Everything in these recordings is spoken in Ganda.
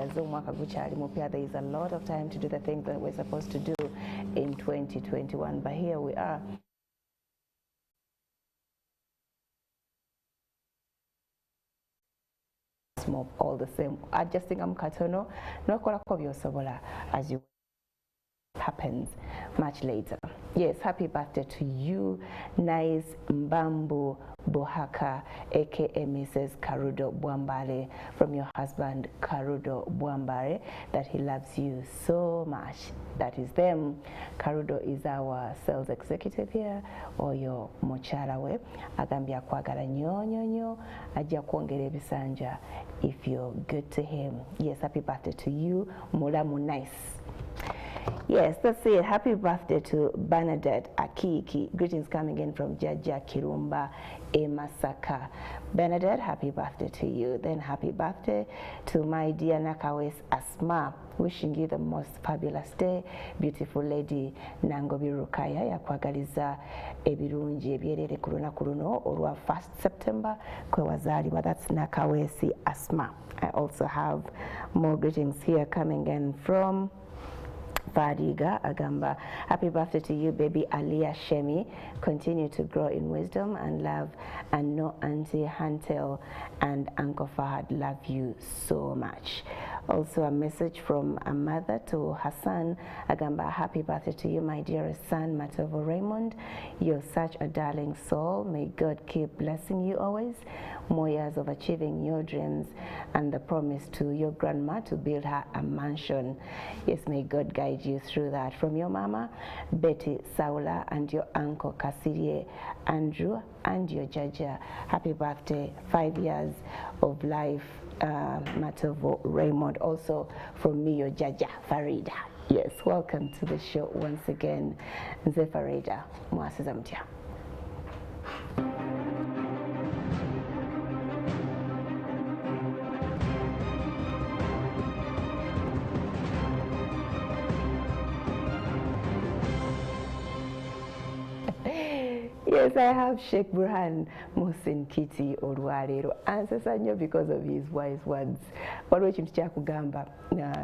Twesigaze omwaka gukyali mupya. There is a lot of time to do the things that we're supposed to do in 2021, but here we are. All the same, adjusting katono nokolako byosobola as you happens much later. Yes, happy birthday to you, Nice Mbambu Bohaka, aka Mrs. Karudo Bwambale, from your husband Karudo Bwambare, that he loves you so much. That is them. Karudo is our sales executive here, oyo mukyala we agambye akwagala nnyo nnyo nnyo, ajja kwongera ebisanja if you're good to him. Yes, happy birthday to you, Mulamu Nice. Yes, that's it. Happy birthday to Bernadette Akiki. Greetings coming in from Jaja Kirumba, Masaka. Bernadette, happy birthday to you. Then happy birthday to my dear Nakawes Asma. Wishing you the most fabulous day. Beautiful lady Nangobi Rukaya yakwagaliza ebirungi ebyerere ku lunaku luno olwa 1st September kwe wazaalibwa. That's Nakawesi Asma. I also have more greetings here coming in from Fariga Agamba. Happy birthday to you, baby Aliyah Shemi. Continue to grow in wisdom and love, and know Auntie Hantel and Uncle Fahad love you so much. Also a message from a mother to Hassan Agamba. Happy birthday to you, my dearest son Matovo Raymond. You're such a darling soul. May God keep blessing you always. More years of achieving your dreams and the promise to your grandma to build her a mansion. Yes, may God guide you through that. From your mama, Betty Saula, and your uncle Kasirie Andrew, and your Jaja. Happy birthday, 5 years of life, Matovo Raymond. Also from me, your Jaja Farida. Yes, welcome to the show once again. Nze Farida, mwasiza mtya. Yes, I have Sheikh Burhan Muhsin Kiti olwaleero. Ansesa nnyo because of his wise words. Waliwo ekintu kyakugamba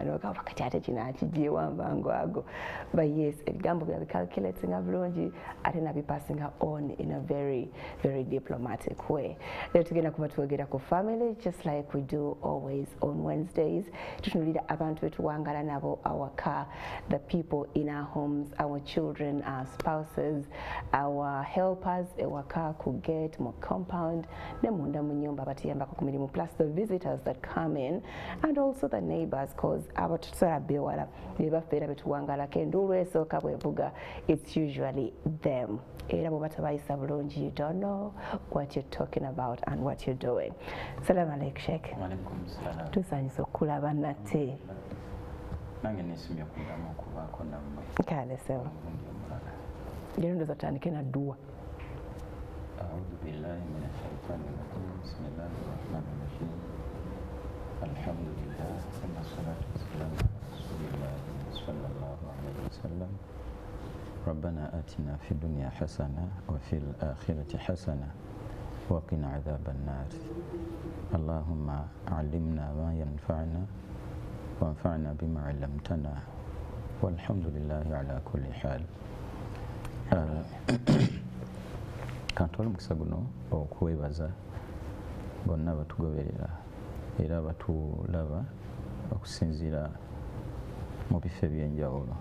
nogamba kati ate kino akiggyewo mbango ago. But yes, ebigambo byabicalculatinga bulungi ate nabipassinga on in a very, very diplomatic way. Leero tugenda kuba twogera ku family just like we do always on Wednesdays. Tutunuulira abantu betuwangala nabo awaka, the people in our homes, our children, our spouses, our helpers ewaka ku gate, mu compound, ne munda mu nyumba batuyambako ku mirimu, plus the visitors that come in and also the neighbors, cause abatusobola bewala be baffe era betuwangalako enduulu esooka bwevuga, it's usually them. Era bw'oba tabayisa bulungi, you don't know what you're talking about and what you're doing. Salam alaikum Sheikh. Walaikum salam. Tusanyusa okulaba nate. Nange nesimye okuddamu okubaako nammwe. Kale ssebo. Leero ndowooza tutandike na dduwa. أعوذ بالله من الشيطان الرجيم. بسم الله الرحمن الرحيم. الحمد لله والصلاة والسلام على رسول الله صلى الله عليه وسلم. ربنا آتنا في الدنيا حسنة وفي الآخرة حسنة وقنا عذاب النار. اللهم علمنا ما ينفعنا وانفعنا بما علمتنا والحمد لله على كل حال. Kantwala omukisa guno okwebaza bonna abatugoberera era abatulaba okusinziira mu bifo ebyenjawulo.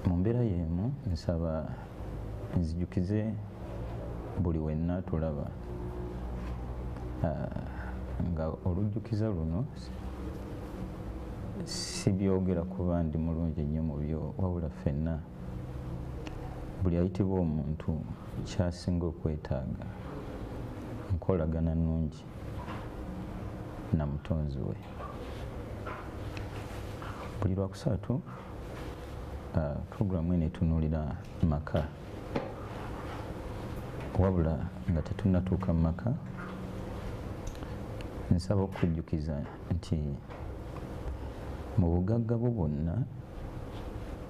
Mu mbeera y'emu nsaba nzijukize buli wenna tulaba nga olujjukiza luno sibyogera kuba ndi mulungi nnyo mu byo, wabula ffenna buli ayitibwa omuntu kyasinga okwetaaga nkolagana nnungi na mutonzi we. Buli lwakusatu puroguramu eno etunuulira maka, wabula nga tetunnatuuka mu maka nsaba okujjukiza nti mu bugagga bwo bwonna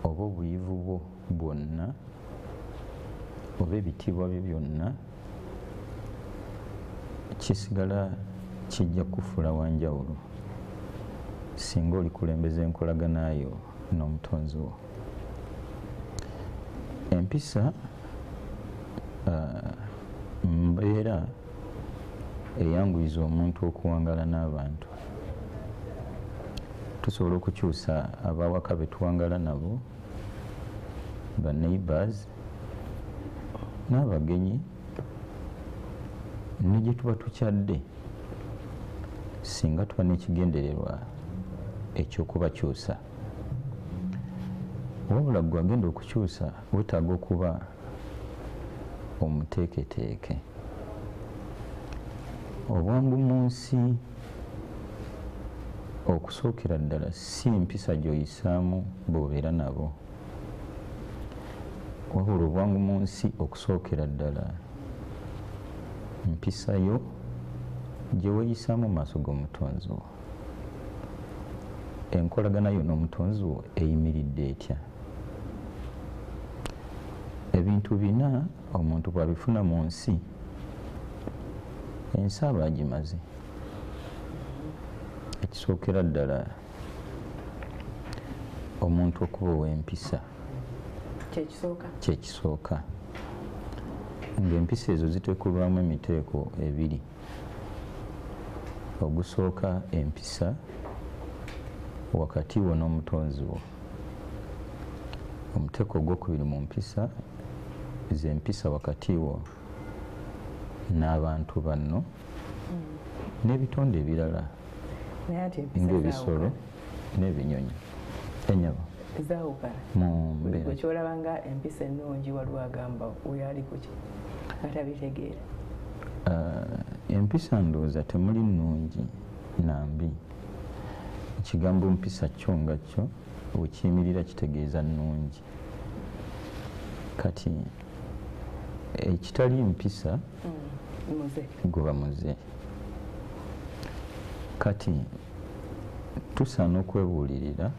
oba obuyivu bwo bwonna oba ebitiibwa byo byonna kisigala kijja kufuula wanjawulo Singa olikulembeza enkolagana yo n'omutonzi wo. Empisa mbeera eyanguyiza omuntu okuwangala n'abantu. Tusobola okukyusa abawaka be tuwangala nabo, ba neighbors n'abagenyi, ne gye tuba tukyadde, singa tuba n'ekigendererwa ekyokubakyusa. Wabula gwe agenda okukyusa weetaaga okuba omuteeketeeke. Obwangu mu nsi okusookera ddala si mpisa gy'oyisaamu bw'obeera nabo, wabula obwangu mu nsi okusookera ddala mpisa yo gye weeyisaamu mu maaso g'omutonzi wo. Enkolagana yo n'omutonzi wo eyimiridde etya? Ebintu bina omuntu bw'abifuna mu nsi, ensi aba agimaze. Ekisookera ddala omuntu okuba ow'empisa kyekisooka, ng'empisa ezo ziteekulwamu emiteeko ebiri. Ogusooka, empisa wakati wo n'omutonzi wo. Omuteeko ogwokubiri mu mpisa z'empisa wakati wo n'abantu banno n'ebitonde ebirala ng'ebisolo n'ebinyonyi. Enyabo zaawukana mu mbeera gwe kyolaba nga empisa ennungi, waliwo agamba oyo ali kuki nga tabitegeera. Empisa ndowooza temuli nnungi nambi. Ekigambo mpisa kyo nga kyo wekiyimirira kitegeeza nnungi. Kati ekitali mpisa guba muze. Kati tusaana okwebuulirira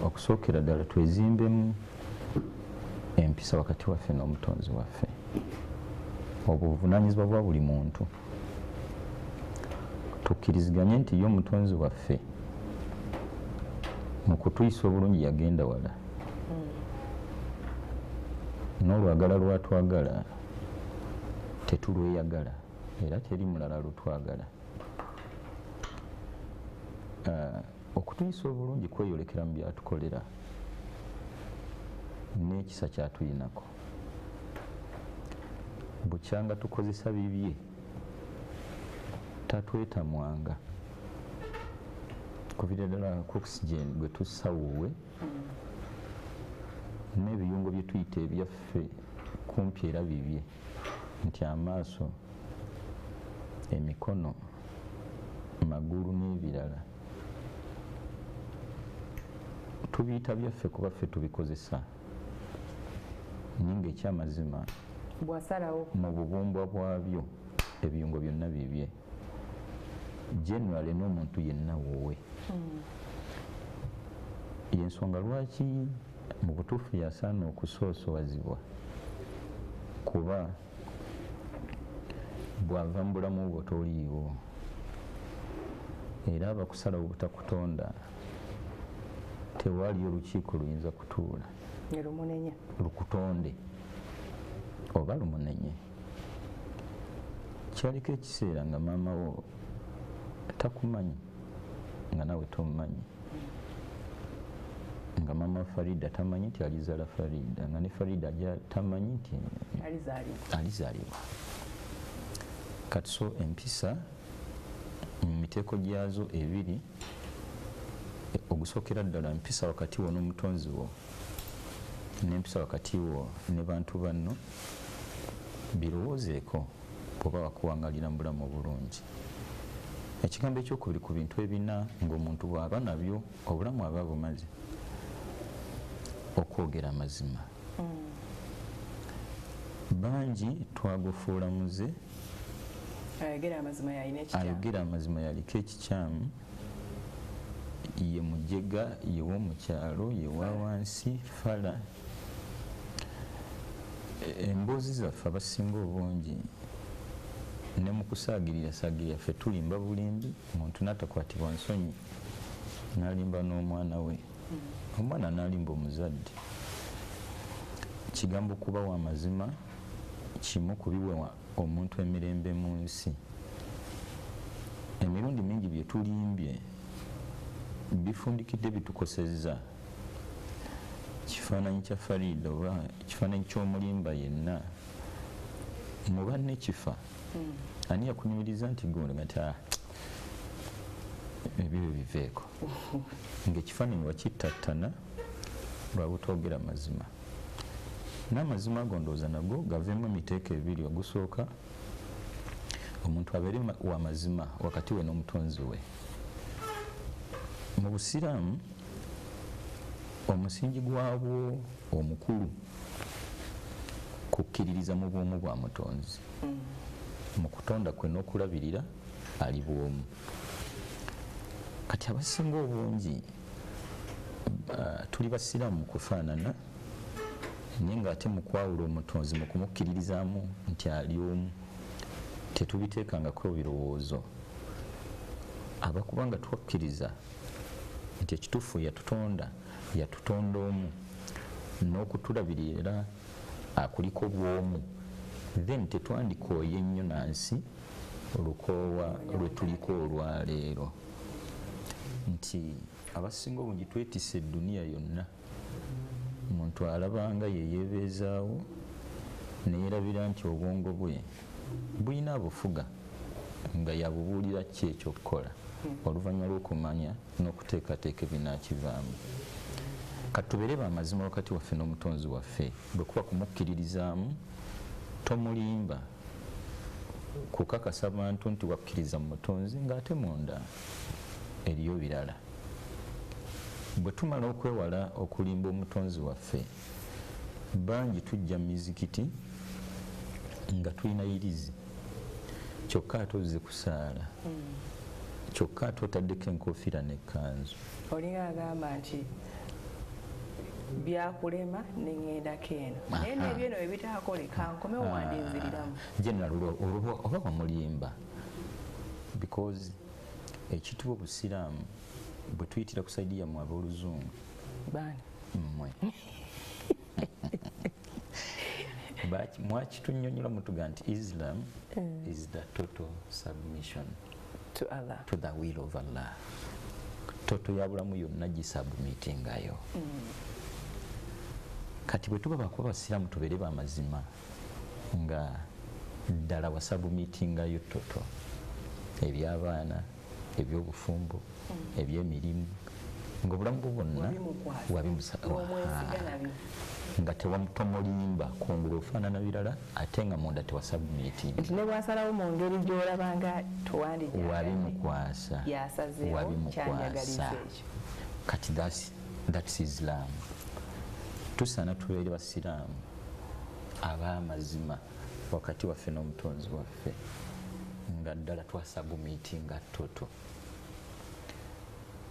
okusookera ddala twezimbemu empisa wakati waffe n'omutonzi waffe. Obuvunaanyizibwa bwa buli muntu, tukkiriziganye nti ye omutonzi waffe mu kutuyisa obulungi yagenda wala, n'olwagala lwatwagala tetulweyagala, era teri mulala lutwagala. Okutuyisa obulungi kweyolekera mu byatukolera n'ekisa kyatuyinako. Bukyanga tukozesa bibye tatwetamwanga, kuviira ddala ku oxygen gwe tussa wuwe n'ebiyungo bye tuyita ebyaffe kumpi era bibye, nti amaaso, emikono, magulu n'ebirala tubiyita byaffe kuba ffe tubikozesa, naye ng'ekyamazima bw'asalawo mu bubumbwa bwabyo ebiyungo byonna bibye. Generally n'omuntu yenna wuwe. Yensonga lwaki mu butuufu yasaana okusoosowazibwa, kuba bw'ava mu bulamu bwo toliiwo, era abakusalawo obutakutonda tewaliyo lukiiko luyinza kutuula lumunenye lukutonde oba lumunenye. Kyaliko ekiseera nga maama wo takumanyi, nga nawe tomumanyi, nga maama Farida tamanyi nti alizaala Farida, nga ne Farida tamanyi nti alizaalibwa. Kati so empisa mu miteeko gyazo ebiri, ogusookera ddala mpisa wakati wo n'omutonzi wo n'empisa wakati wo ne bantu banno, birowoozeeko bw'oba wakuwangalira mu bulamu obulungi. Ekigambo ekyokubiri ku bintu ebina ng'omuntu bw'aba nabyo obulamu aba bumaze, okwogera amazima. Bangi twagufuula muze, ayogera amazima yalina ekikyamu, ayogera amazima yaliko ekikyamu, ye mujega, ye w'omukyalo, ye wa wansi, fala. Emboozi zaffe abasinga obungi Ne mu kusaagirira saagirira ffe tulimba bulimbi, omuntu n'atakwatibwa nsonyi n'alimba n'omwana we, omwana n'alimba omuzadde. Kigambo kuba wa mazima kimu ku biwa omuntu emirembe mu nsi. Emirundi mingi bye tulimbye bifundikidde bitukosezza. Kifaananyi kya Farida oba ekifaananyi ky'omulimba yenna mu banne kifa. Ani yakunyumiriza nti gundi nti ebyo biveeko, ng'ekifaananyi wakittattana lwa butoogera mazima. N'amazima ago ndowooza nago gaveemu emiteeko ebiri. Ogusooka, omuntu abeere wa mazima wakati we n'omutonzi we. Mu busiraamu omusingi gwabwo omukulu kukkiririza mu bwomu bwa mutonzi. Mu kutonda kwe n'okulabirira ali bwomu. Kati abasinga obungi tuli basiraamu kufaanana, naye ng'ate mu kwawula omutonzi mu kumukkiririzaamu nti ali omu tetubiteekangako birowoozo. Abakuba nga twakkiriza nti ekituufu yatutonda, yatutonda omu n'okutulabirira akuliko bwomu, then tetwandikooye nnyo nansi olukoowa lwe tuliko olwaleero. Nti abasinga obungi twetisse eduniya yonna. Omuntu alabanga ye yeebeezaawo neyeerabira nti obwongo bwe bulina abufuga nga yabubuulira ki ekyokukola oluvannyuma lw'okumanya n'okuteekateeka ebinaakivaamu. Kati tubeere bamazima wakati waffe n'omutonzi waffe. Bwe kuba kumukkiririzaamu, tomulimba kukakasa bantu nti wakkiriza mu mutonzi ng'ate munda eriyo birala. Bwe tumala okwewala okulimba omutonzi waffe, bangi tujja mu mizikiti nga tulina yirizi, kyokka ate ozze kusaala, kyokka ate otaddeko enkofiira n'ekkanzu. Olinga agamba nti byakulema neŋŋendako eno, naye n'ebyeno bwe bitaakoleka nkomewo wandinziriramu. General oba wamulimba, because ekitibwa obusiraamu bwe tuyitira ku saidi yammwe ab'oluzungu baani mmwe mwakitunyonyola mutuga nti Islam is the total submission to Allah, to the will of Allah. Toto ya bulamu yonna gisubmittingayo. Kati bwe tuba bakuba basiraamu tubeere bamazima nga ddala wasubmittingayo toto eby'abaana, eby'obufumbo, eby'emirimu, ng'obulamu bwo bwonna nga tomulimba kungulu ofaanana birala ate nga munda tewasubmittinga. Nti ne bw'asalawo mu ngeri gy'olabanga tewandijjagadde, wabimukwasa, yasazeewo kyanjagaliza ekyo. Kati that's Islam. Tusaana tubeere basiraamu ab'amazima wakati waffe n'omutonzi waffe nga ddala twasubmittinga toto.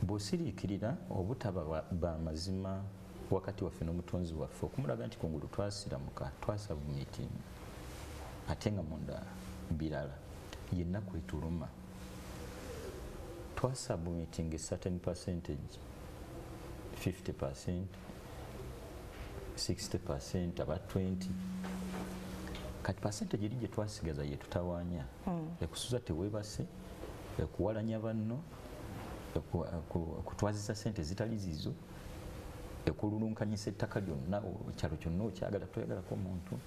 Bw'osiriikirira obutaba bamazima wakati waffe n'omutonzi waffe okumulaga nti kungulu twasiramuka, twasubmittinga ate nga munda birala, yennaku etuluma. Twasubmittinga a certain percentage, 50%, 60%, about 20. Kati percentage eri gye twasigaza ye tutawaanya, ekusuza teweebase, ekuwalanya banno, ekutwazisa sente zitali zizo, ekululunkanyisa ettaka lyonna, ekyalo kyonna okyagala toyagalako omuntu,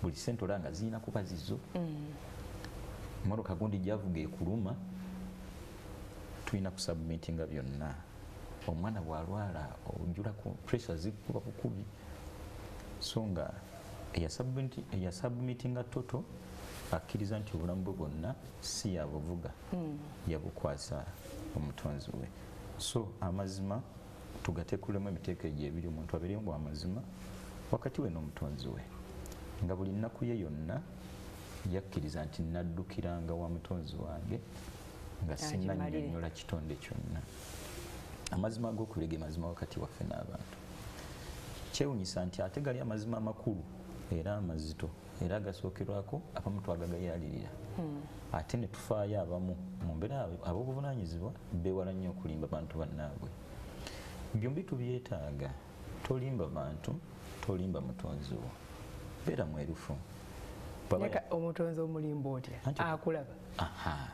buli sente olaba nga zirina kuba zizo, mmotoka gundi gyavuga ekuluma. Tulina kusubmittinga byonna. Omwana bw'alwala ojula ku pressure zikuba bukubi, so nga eyasubmittinga toto akkiriza nti obulamu bwe bwonna si yabuvuga, yabukwasa omutonzi we. So amazima tugateekulemu emiteeko egyo ebiri, omuntu abeere amazima wakati we n'omutonzi we, nga buli nnaku ye yonna yakkiriza nti naddukiranga wa mutonzi wange nga sinnannyonnyola kitonde kyonna. Amazima ag'okubiri ge mazima wakati waffe n'abantu. Kyewuunyisa nti ate gali amazima amakulu era amazito. Era agasookerwako abamu twagagayalirira. Ate ne tufaayo abamu mu mbeera ab'obuvunaanyizibwa beewala nnyo okulimba bantu bannaabwe. Byombi tubyetaaga. Tolimba bantu, tolimba mutonzi wo. Beera mwerufu. Omutonzi omulimba otya? Akulaba. Aha.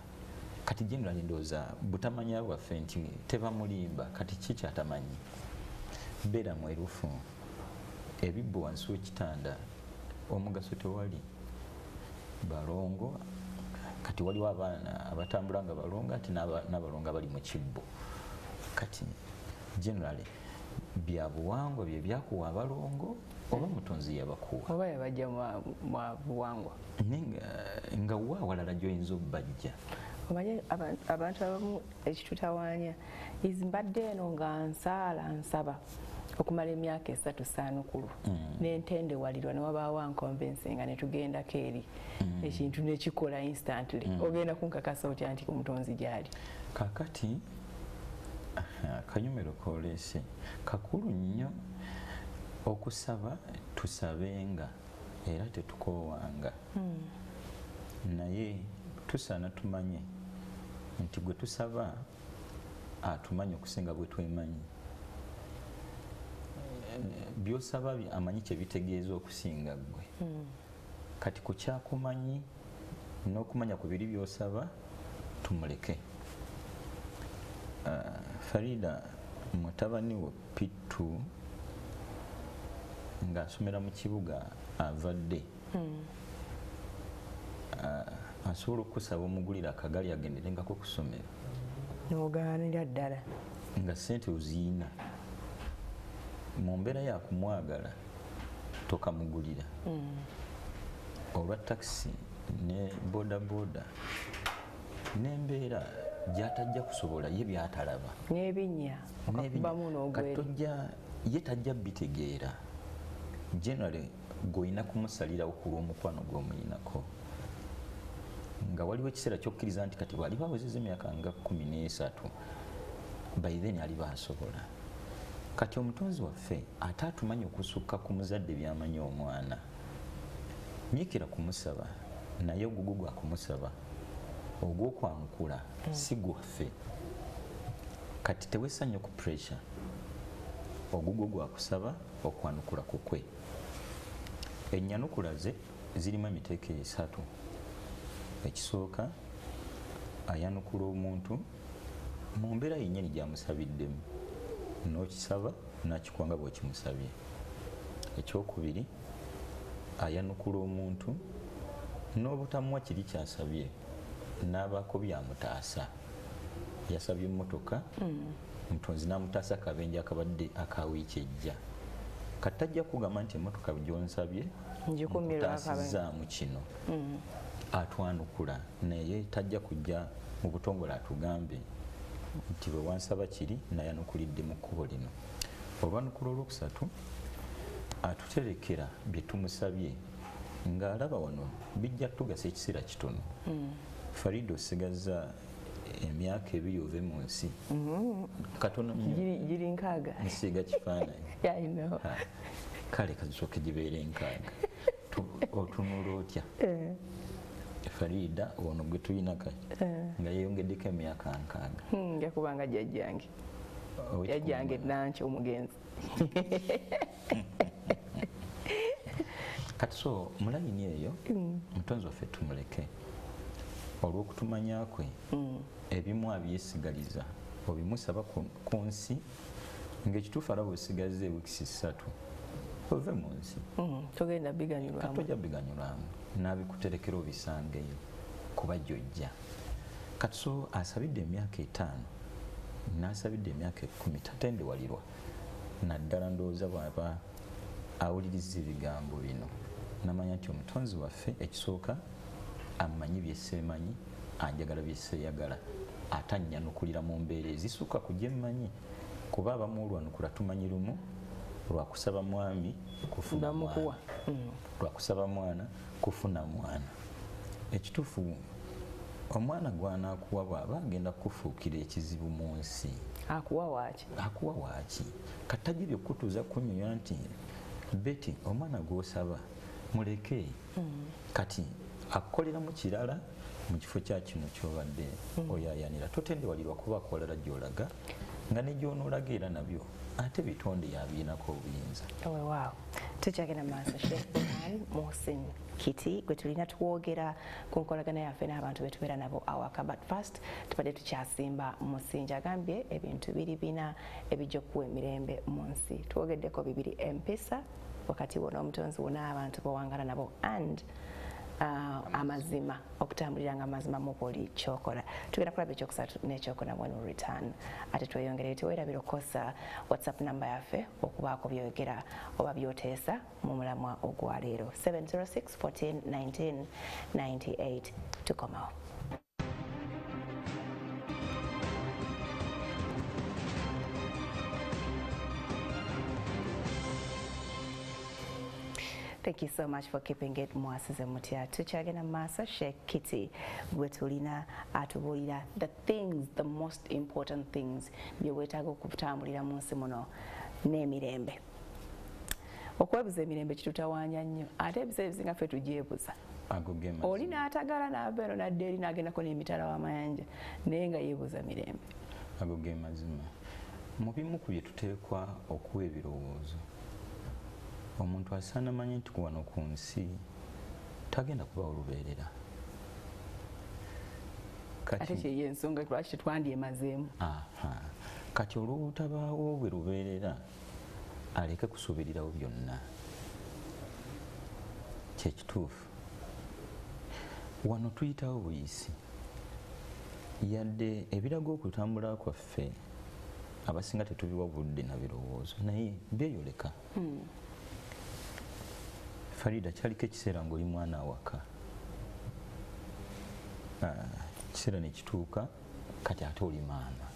Kati generally ndowooza butamanya bwaffe nti tebamulimba, kati ki kyatamanyi? Beera mwerufu. Ebibbo wansi w'ekitanda omugaso tewali. Balongo, kati waliwo abaana abatambula nga balongo ate n'abalongo abali mu kibbo. Kati generally bya buwangwa bye byakuwa abalongo oba mutonzi yabakuwa oba yabajja mwa buwangwa nga wa walala gy'oyinza obbajja. Omanye abantu abamu ekitutawaanya mbadde eno nga nsaala nsaba okumala emyaka 3 saanukulu n'entendewalirwa ne wabaawo anconvincinga ne tugendako eri ekintu nekikola instantly. Ogenda kunkakasa otya nti omutonzi gy'ali? Kaakati kanyumiro koleese kakulu nnyo okusaba, tusabenga era tetukoowanga. Naye tusaana tumanye nti gwe tusaba atumanyi okusinga bwe twemanyi. Byosaba amanyi kye bitegeeza okusinga ggwe. Kati ku kyakumanyi n'okumanya ku biri byosaba tumuleke. Farida mutabani we P2 ng'asomera mu kibuga avadde asobola okusaba omugulira akagali agenderengako ku ssomero n'ogaanira ddala nga ssente oziina. Mu mbeera yakumwagala tokamugulira. Olwa takisi ne bodaboda n'embeera gy'atajja kusobola ye by'atalaba n'ebinnya okakubamu n'ogweri katojja ye tajja bitegeera. Generally gw'olina kumusalirawo ku lw'omukwano gw'omuyinako nga waliwo ekiseera ky'okkiriza nti kati bw'aliba awezezza emyaka nga 13 by then aliba asobola. Kati omutonzi waffe ate atumanyi okusukka ku muzadde by'amanyi omwana. Nyiikira kumusaba naye ogugu gwa kumusaba ogw'okwanukula si gwaffe. Kati tewessa nnyo ku pressure. Ogugu gwa kusaba okwanukula kukwe. Ennyanukula ze zirimu emiteeko 3. Ekisooka ayanukula omuntu mu mbeera yennyini gy'amusabiddemu n'okisaba n'akikuwa nga bw'okimusabye. Ekyokubiri ayanukula omuntu n'obutamuwa kiri ky'asabye n'abaako byamutaasa. Yasabye emmotoka mutonzi n'amutaasa akabenje akabadde aka wiiki ejja. Kati tajja kugamba nti emmotoka gy'onsabye nkutaasizaamu kino. Atwanukula naye tajja kujja mu butongole atugambe nti bwe wansaba kiri nayanukulidde mu kkubo lino. Olwanukula olwokusatu atuterekera bye tumusabye ng'alaba wano bijja tugasa ekiseera kitono. Farida osigazza emyaka 2 ove mu nsi. Katono nnyo. Giri 6. Nsiiga kifaananyi. Kale kazisooke gibeere 6. Otunula otya? Farida ono gwe tulina kati nga yeeyongeddeko emyaka 6. Nja kubanga jjajjange. Jjajjange Nankya omugenzi. Kati so mu layini eyo mutonzi waffe tumuleke olw'okutumanya kwe ebimu abyesigaliza obimusaba ku nsi ng'ekituufu alaba osigazza ewiikisi 3 ove mu nsi. Togenda biganyulwamu. Tojja biganyulwamu n'abikuterekera obisangeyo kuba gy'ojja. Kati so asabidde emyaka 5 n'asabidde emyaka 10 tatendewalirwa naddala ndowooza bw'aba awuliriza ebigambo bino namanya nti omutonzi waffe ekisooka amanyi bye seemanyi, anjagala bye seeyagala, ate annyanukulira mu mbeera ezisukka ku gye mmanyi. Kuba abamu olwanukula tumanyi lumu lwakusaba mwami kufuna mwana, lwakusaba mwana kufuna mwana. Ekituufu omwana gw'anaakuwa bw'aba agenda kufuukira ekizibu mu nsi akuwa waaki? Akuwa waaki? Kati tajja by'okutuuza kunnyonnyola nti Betty omwana gw'osaba Muleke. Kati akolera mu kirala mu kifo kya kino ky'obadde oyayanira. Totendewalirwa kuba akolera gy'olaga nga ne gy'onoolaga era nabyo ate bitonde yabirinako obuyinza. Weewaawo, tukyagenda mu maaso. Sheikh Burhan Muhsin Kiti gwe tulina, twogera ku nkolagana yaffe n'abantu be tubeera nabo awaka, but first tubadde tukyasimba musingi. Agambye ebintu biri bina ebijja okuwa emirembe mu nsi. Twogeddeko bibiri: empisa wakati wo n'omutonzi wo n'abantu b'owangala nabo, and amazima, okutambuliranga amazima mu buli kyokola. Tugenda kulaba ekyokusatu n'ekyokuna when we return, ate tweyongereyo. Teweerabira okukozesa WhatsApp namba yaffe okubaako byoyogera oba byoteesa mu mulamwa ogwaleero, 706 14 19 98. Tukomawo. Thank you so much for keeping it Mwasuze Mutya. Tukyagenda mu maaso. Sheikh Kiti gwe tulina atubuulira the things, the most important things bye weetaaga okutambulira mu nsi muno n'emirembe. Okwebuza emirembe kitutawaanya nnyo, ate ebiseera ebisinga ffe tugyebuza. Ago ge mazima. Oli n'atagala n'ava eno n'adda eri n'agendako n'emitala w'amayanja, naye nga yeebuza mirembe. Ago ge mazima. Mu bimu ku bye tuteekwa okuwa ebirowoozo, omuntu asaana manye nti wano ku nsi tagenda kubawo lubeerera. Ate kyeyo ensonga lwaki tetwandyemazeemu. Aha. Kati olw'obutabaawo bwe lubeerera, aleke kusuubirirawo byonna. Kyekituufu, wano tuyitawo buyisi. Yadde ebiraga okutambula kwaffe abasinga tetubiwa budde na birowoozo, naye byeyoleka. Farida, kyaliko ekiseera ng'oli mwana awaka, ekiseera ne kituuka kati ate oli maama.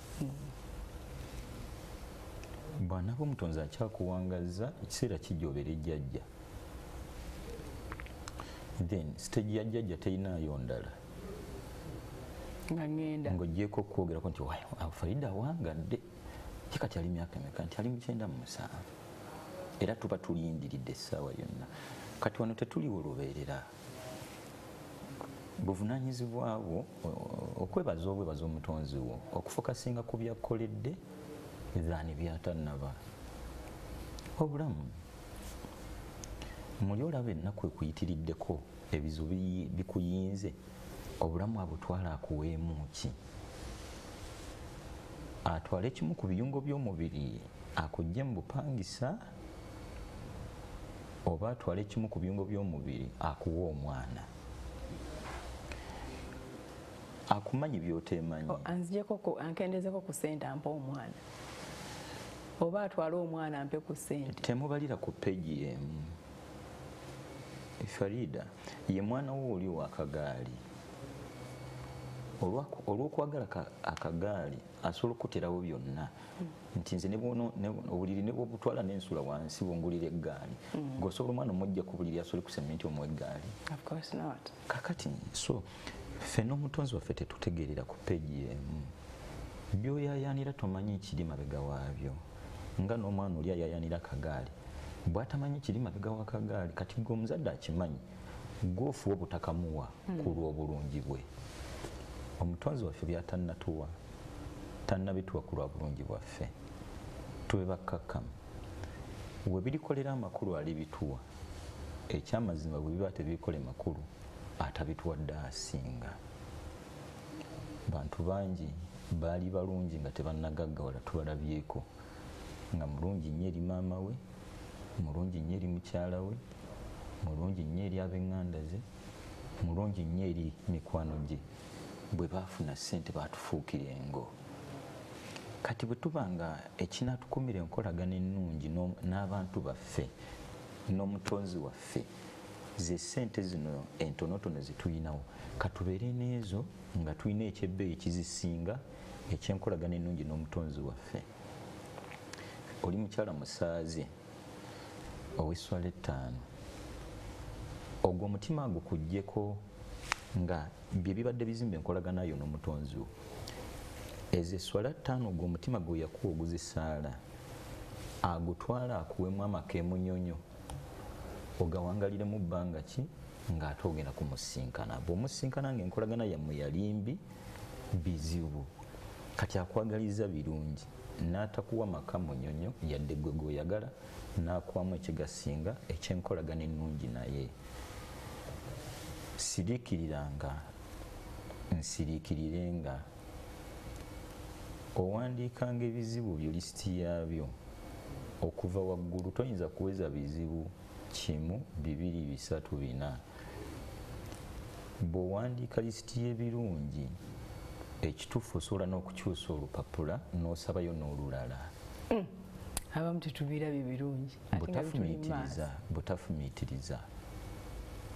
Bw'anaaba omutonzi akyakuwangazza, ekiseera kijja obeere jjajja. Then stage ya jjajja teyinaayo ndala nga ŋŋenda ng'ogyeko okwogerako nti Farida awangadde, ye kati ali myaka emeka? Nti ali mu 97, era tuba tulindiridde essaawa yonna. Kati wano tetuliwo lubeerera. Buvunaanyizibwa bwo okwebaza obwebaza omutonzi wo, okufokasinga ku byakkoledde than byatannaba. Obulamu muli olaba ennaku ekuyitiriddeko, ebizibu bikuyinze, obulamu abutwala akuweemu ki? Atwale ekimu ku biyungo by'omubiri akuggye mu bupangisa, oba atwale ekimu ku biyungo by'omubiri akuwe omwana akumanyi by'oteemanyi? Anzijeko, ankendezeko ku ssente ampe omwana, oba atwale omwana ampe ku ssente? Temubalira ku peegi emu. Farida, ye mwana wo oli wakagaali. Olw'okwagala akagaali asobola okuterawo byonna, nti nze obuliri ne bwobutwala n'ensula wansi bwongulira eggaali. Ng'osobola omwana omujja ku buliri asobole ku sementi omuwa eggaali? Of course not. Kakati so ffe n'omutonzi waffe tetutegeerera ku peegi emu. Byoyayanira tomanyi kiri mabega waabyo, nga n'omwana oli ayayanira akagaali bw'atamanyi kiri mabega w'akagaali. Kati gwe omuzadde akimanyi, gwe ofuwa obutakamuwa ku lw'obulungi bwe. Omutonzi waffe byatannatuwa tannabituwa ku lwa bulungi bwaffe. Tube bakkakkamu, we birikolera amakulu alibituwa. Ekyamazima, bwe biba tebirikola makulu, atabituwadde asinga. Bantu bangi baali balungi nga tebannagaggawala, tubalabyeko nga mulungi nnyo eri maama we, mulungi nnyo eri mukyala we, mulungi nnyo eri ab'eŋŋanda ze, mulungi nnyo eri mikwano gye. Bwe baafuna ssente baatufuukira engo. Kati bwe tuba nga ekinaatukumira enkolagana ennungi n'abantu baffe n'omutonzi waffe ze ssente zino entonotono ze tulinawo, katubeere n'ezo nga tulina ekyebbeeyi ekizisinga, ekyenkolagana ennungi n'omutonzi waffe. Oli mukyala musaaze ow'esswala 5, ogwo omutima gukuggyeko nga bye bibadde bizimba enkolagana yo n'omutonzi wo. Ezo esswala 5, ogwo omutima gwe yakuwa oguzisaala, agutwala akuwemu amaka emunyonyo. Ogawangaliremu bbanga ki ng'ate ogenda kumusinkana. Bw'omusinkana ng'enkolagana yammwe yali mbi, bizibu. Kati akwagaliza birungi n'atakuwa maka munyonyo yadde gwe gw'oyagala, n'akuwamu ekigasinga ekyenkolagana ennungi. Naye siriikiriranga, nsiriikirirenga. Owandiikanga ebizibu byo, lisiti yaabyo okuva waggulu. Toyinza kuweza bizibu 1, 2, 3, 4. Bw'owandiika lisiti y'ebirungi, ekituufu osobola n'okukyusa olupapula n'osabayo n'olulala. Abamu tetubirabye birungi. Butafumiitiriza.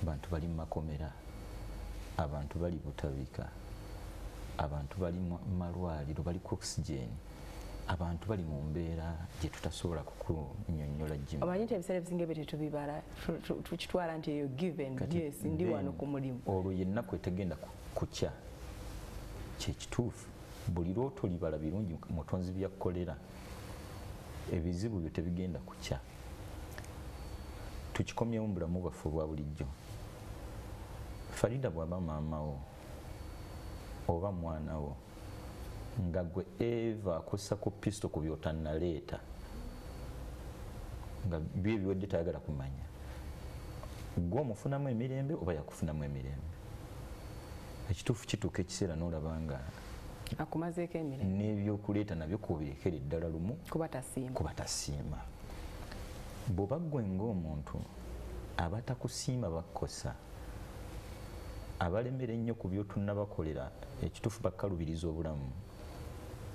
Bantu bali mu makomera, abantu bali butabika, abantu bali mu malwaliro, bali ku oxygen, abantu bali mu mbeera gye tutasobola kukunyonnyola gimu. Omanyi nti ebiseera ebisinga ebyo tetubibala, tukitwala nti eyo given. Yes, ndi wano ku mulimu. Olwo yennaku etegenda kukya. Kyekituufu, buli lw'otolibala birungi mutonzi byakkolera, ebizibu byo tebigenda kukya. Tukikomyewo mu bulamu bwaffe obwa bulijjo. Farida bw'aba maama wo oba mwana wo nga gwe Eva akussa ku pisto ku by'otannaleeta, nga byo ebiwedde tayagala kumanya, gwe omufunamu emirembe oba yakufunamu emirembe? Ekituufu kituuka ekiseera n'olaba nga akumazeeko emirembe, n'ebyokuleeta nabyo kubirekere ddala lumu kuba tasiima. Bw'oba ggwe ng'omuntu, abatakusiima bakkosa, abalemera ennyo ku by'otunnabakolera, ekituufu bakkalubiriza obulamu.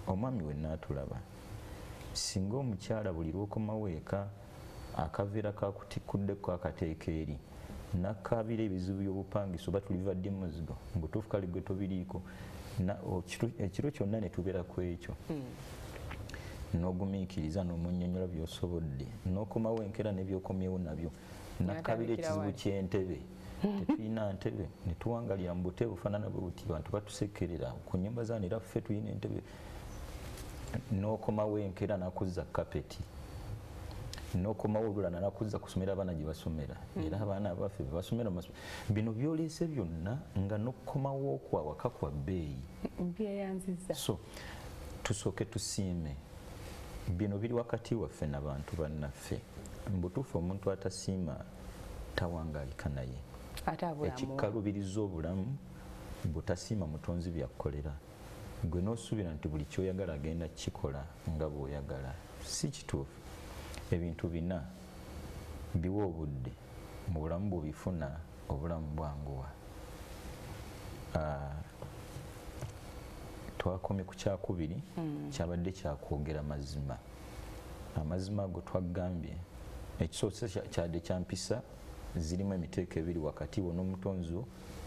Omwami we naatulaba, singa omukyala buli lw'okomawo eka akaveera kakutikkudde akateeka eri nakkaabira ebizibu by'obupangisa oba tuliva ddi muzigo, mbutuufu kale gwe tobiriiko, ekiro kyonna ne tubeera ku ekyo, n'ogumiikiriza n'omunnyonnyola by'osobodde, n'okomawo enkeera n'ebyokomyewo nabyo, nakkaabira ekizibu ky'entebe. Tetulina ntebe, ne tuwangalira mu butebe bufaanana bwe buti, bantu batusekerera ku nnyumba zaano, era ffe tulina entebe. N'okomawo enkeera n'akuzza kapeti, n'okomawo olulala n'akuzza kusomera abaana gye basomera, era abaana abaffe be basomera mu masomero. Bino by'oleese byonna nga n'okukomawo okwo awaka kwa bbeeyi. Mbyeyanzizza. So tusooke tusiime. Bino biri wakati waffe n'abantu bannaffe. Mu butuufu omuntu atasiima tawangaalika naye. Ekikkalubiriza obulamu butasiima mutonzi byakkolera. Gwe n'osuubira nti buli ky'oyagala agenda kukikola nga bw'oyagala, si kituufu. Ebintu bina biwa obudde mu bulamu, bw'obifuna obulamu bwanguwa. Twakomye ku kyakubiri, kyabadde kyakwogera mazima. Amazima ago twagambye ekisoose kyadde kyampisa, zirimu emiteeko ebiri, wakati wo n'omutonzi wo,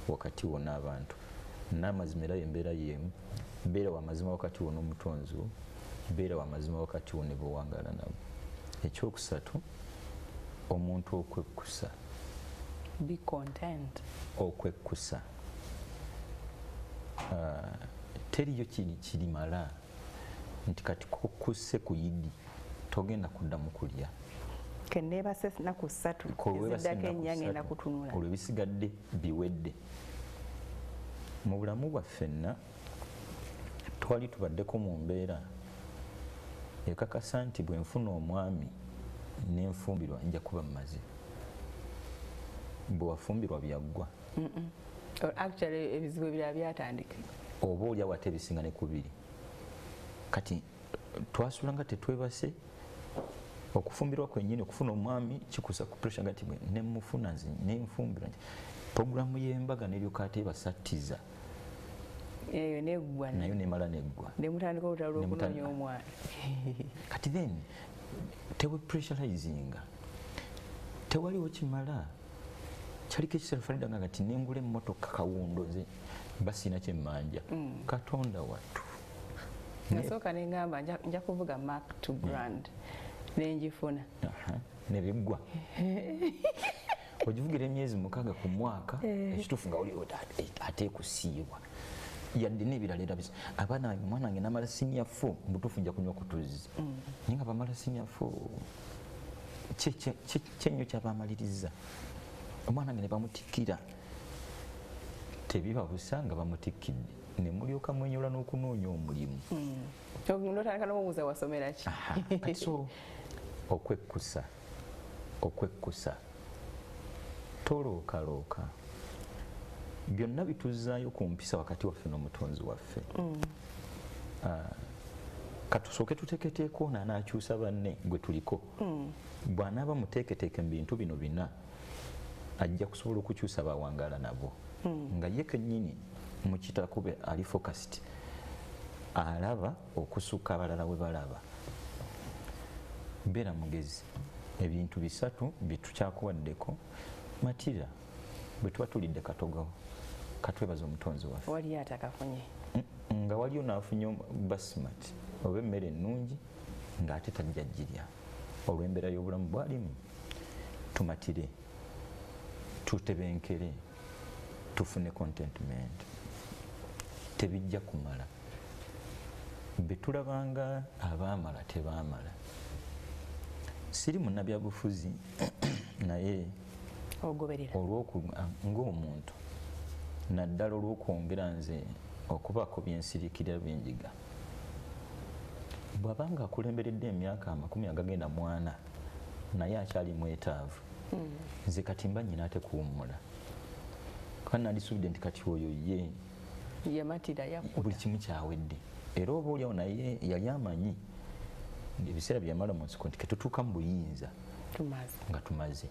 wakati wo n'abantu. N'amazima era embeera y'emu, beera wa mazima wakati wo n'omutonzi wo, beera wa mazima wakati wo ne bw'owangaala nabo. Ekyokusatu, omuntu okwekkusa. Be content. Okwekkusa. Teriyo kirimala nti kati kukkuse ku yidi togenda kuddamu kulya. Keneebase nnaku ssatu, eziddako ennya ngenda kutunula. Olwo ebisigadde biwedde. Mu bulamu bwaffe nna twali tubaddeko mu mbeera ekakasa nti bwe nfuna omwami n'enfumbirwa nja kuba mmaze. Bwe wafumbirwa byaggwa. Actually ebizibu ebirala byatandika. Oba oli awo ate ebisinga ne kubiri. Kati twasula nga tetwebase. Okufumbirwa kwennyini, okufuna omwami kikusa ku pressure nga nti ne mufuna nze nenfumbirwa nti programu y'embaga n'eryoka ate ebasattiza. Eyo neggwa. Nayo nemala neggwa. Ne mutandika olutalo lw'okunoonya omwana. Kati then tewe pressurizinga. Tewaliwo kimala. Kyaliko ekiseera Farida nga kati nengula emmotoka kawundo nze basina kye mmanja. Katonda wattu. Nasooka ne ŋŋamba nja kuvuga Mark to Grand. Nenjifuna. Ne biggwa. Ogivugira emyezi 6 ku mwaka, ekituufu nga oli ate kusiibwa. Yadde n'ebirala era bisa. Abaana bange, omwana wange n'amala senior 4, mu butuufu nja kunywa ku tuzzi. Naye nga bamala senior 4, Kyenyo kyabamaliriza omwana nga ne bamutikkira, tebiba busa nga bamutikidde ne mulyoka mwenyola n'okunoonya omulimu. Notandika n'omubuuza wasomera ki? Kati so okwekkusa, okwekkusa, tolookalooka, byonna bituzaayo ku mpisa wakati waffe n'omutonzi waffe. Katusooke tuteeketeeke ono anaakyusa banne gwe tuliko. Bw'anaaba muteeketeeke mu bintu bino bina, ajja kusobola okukyusa bawangaala nabo. Nga ye kennyini mu kitakube ali focused, alaba okusukka abalala bwe balaba. Beera mugezi. Ebintu bisatu byetukyakuwaddeko. Matira, bwe tuba tulidde katogo, katwebaza omutonzi waffe. Waliyo atakafunye. Nga waliyo n'afunye basmati oba emmere ennungi ng'ate tajja girya olw'embeera y'obulamu bw'alimu. Tumatire, tutebenkere, tufune contentment. Tebijja kumala. Be tulabanga abaamala tebaamala. Siri munnabyabufuzi naye ogoberera ng'omuntu, naddala olw'okwongera nze okubaako byensirikira byenjiga. Bw'abanga akulemberedde emyaka 40 naye akyali mwetaavu, nze kati mba nnyina ate kuwummula. Kandi nandisuubidde nti kati oyo ye yamatira yakkuta, buli kimu kyawedde. Era oba oliawo naye yali amanyi ebiseera bye yamala mu nsiko nti ketutuuka mu buyinza nga tumaze.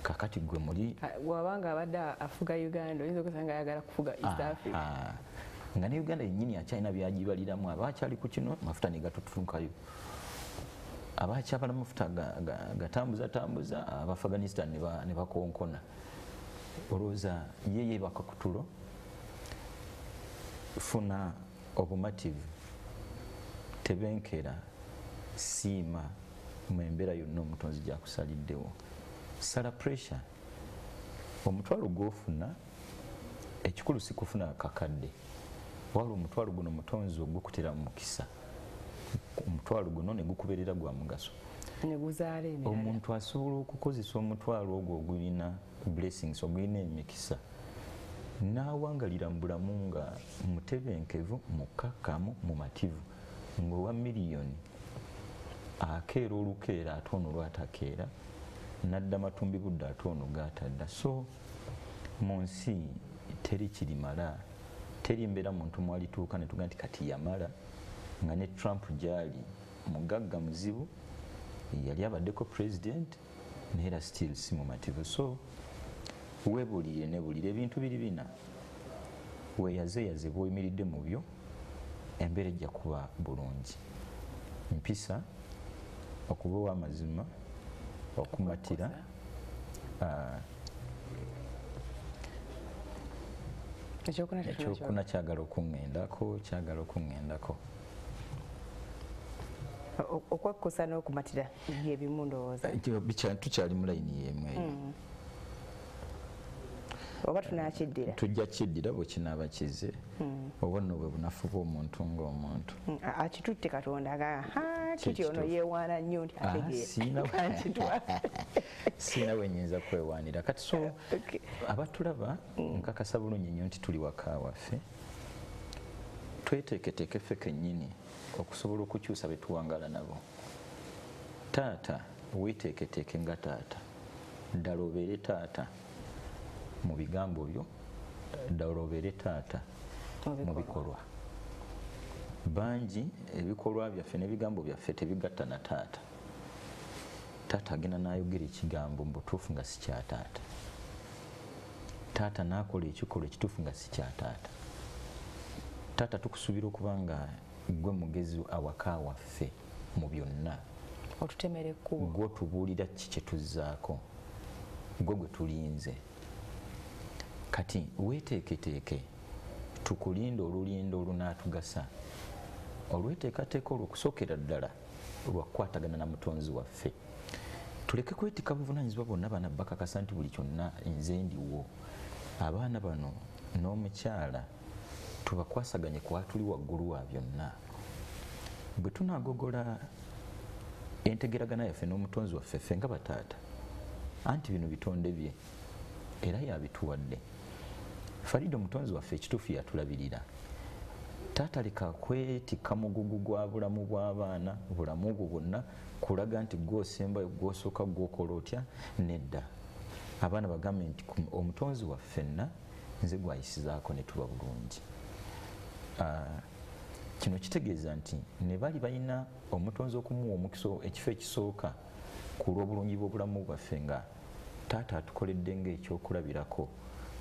Kakati gwe muli bw'abanga abadde afuga Uganda, oyinza okusanga ayagala kufuga East Africa. Nga ne Uganda yennyini akyalina byagibaliramu, aba akyali ku kino mafuta ne gatutunkayo, aba akyabala mafuta gatambuza tambuza, aba Afghanistan ne bakonkona. Olowooza ye yeebaka ku tulo. Funa obumativu, tebenkera, siima mu embeera yonna omutonzi gy'akusaliddewo. Sala pressure. Omutwalo gw'ofuna, ekikulu si kufuna kakadde, wabula omutwalo guno omutonzi ogukutera mu mukisa, omutwalo guno ne gukubeerera gwa mugaso. Ne guzaala emirala. Omuntu asobola okukozesa omutwalo ogwo ogulina blessings, ogulina emikisa, n'awangalira mu bulamu nga mutebenkevu, mukkakkamu, mumativu. Ng'owa miliyoni akeera olukeera ate ono lwatakeera, nadda matumbi budde ate ono gaatadda. So mu nsi teri kirimala, teri mbeera muntu mwalituuka ne tugaa nti kati yamala. Nga ne Trump gyali mugagga muzibu, yali abaddeko president, naye era still si mumativu. So weebuulire nebulire ebintu biri bina, weeyazeeyaze bw'oyimiridde mu byo, embeera ejja kuba bulungi. Mpisa, okuba ow'amazima, okumatira, ekyokuna kyagala okuŋŋendako, kyagala okuŋŋendako. Okwekkusa n'okumatira byebimu ndowooza. Tukyali mu layini y'emu eyo. Oba tunakiddira? Tujja kiddira bwe kinaaba kize. Oba nno bwe bunafu bw'omuntu ng'omuntu. Akitutte Katonda aga kiti ono yeewaana nnyo nti ategeera. Siina we nnyinza kwewaanira. Kati so abatulaba nkakasa bulungi nnyo nti tuli waka waffe. Tweteeketeeke ffe kennyini okusobola okukyusa be tuwangaala nabo. Taata weeteeketeeke nga taata, ddala obeere taata mu bigambo byo, ddala obeere taata mu bikolwa. Bangi ebikolwa byaffe n'ebigambo byaffe tebigatta na taata. Taata agenda n'ayogera ekigambo mu butuufu nga si kya taata. Taata n'akola ekikolwa ekituufu nga si kya taata. Taata tukusuubira okuba nga gwe mugezi awaka waffe mu byonna. Otutemera ekkubo. Gwe otubuulira ki kye tuzzaako, gwe gwe tulinze. Kati weeteeketeeke tukulinde olulindo olunaatugasa. Olweteekateeka olwo okusookera ddala lwakukwatagana na mutonzi waffe. Tuleke kwetikka buvunaanyizibwa bwonna, baana bakakasa nti buli kyonna nze ndiwo. Abaana bano n'omukyala tubakwasaganye kwatuli waggulu wa byonna. Bwe tunaagogola Entegeragana yaffe n'omutonzi waffe ffe nga bataata, anti bino bitonde bye era yabituwadde. Farida, omutonzi waffe ekituufu yatulabirira. Taata leka kwetikka mugugu gwa bulamu bw'abaana, bulamu bwo bwonna kulaga nti gwosembayo, gwosooka, gwokola otya. Nedda, abaana bagambe nti omutonzi waffe nna nze gwayisizaako ne tuba bulungi. Kino kitegeeza nti ne bali balina omutonzi okumuwa omukisa ekifo ekisooka ku lw'obulungi bw'obulamu bwaffe, nga taata atukoledde ng'ekyokulabirako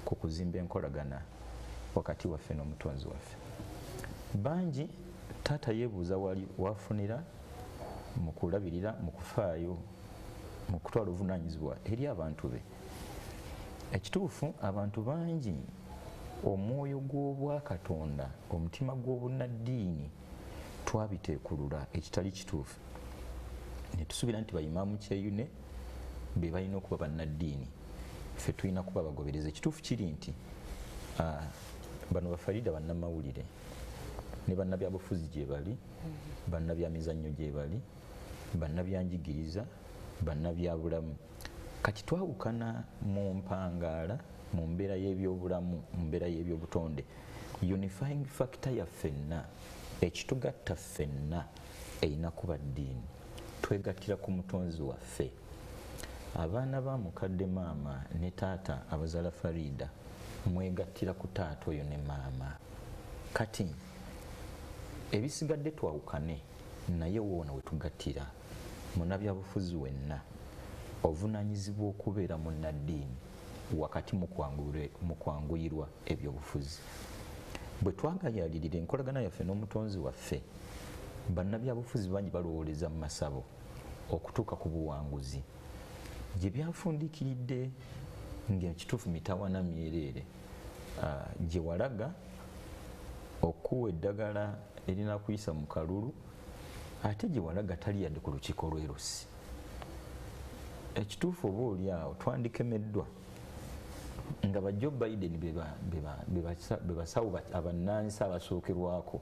ku kuzimba enkolagana wakati waffe n'omutonzi waffe. Bangi taata yeebuuza wali wafunira mu kulabirira, mu kufaayo, mu kutwala obuvunaanyizibwa eri abantu be. Ekituufu abantu bangi omwoyo gw'obwakatonda, omutima gw'obunnaddiini twabiteekulula ekitali kituufu, ne tusuubira nti bayimaamu Kyeyune be balina okuba bannaddiini, ffe tulina kuba bagobereza. Ekituufu kiri nti bano bafarida bannamawulire ne bannabyabufuzi gye bali, bannabyamizannyo gye bali, bannabyanjigiriza, bannabyabulamu. Kati twawukana mu mpangaala, mu mbeera y'ebyobulamu, mu mbeera y'ebyobutonde. Unifying factor yaffenna, ekitugatta ffenna, erina kuba ddiini. Twegattira ku mutonzi waffe. Abaana ba mukadde maama ne taata abazaala Farida, mwegattira ku taata oyo ne maama. Kati ebisigadde twawukane, naye woona wetugattira. Munnabyabufuzi wenna ovunaanyizibwa okubeera munnaddiini wakati mu kwanguyirwa ebyobufuzi. Bwe twagayaalirira enkolagana yaffe n'omutonzi waffe, bannabyabufuzi bangi balowooleza mu masabo okutuuka ku buwanguzi gye byafundikiridde ng'ekituufu mitawana myereere. Gye walaga okuwa eddagala erinakuyisa mu kalulu, ate gye walaga tali yadde ku lukiiko lw'erosi. Ekituufu oba oli awo twandikemeddwa nga ba Joe Biden be basawo abannansi abasookerwako,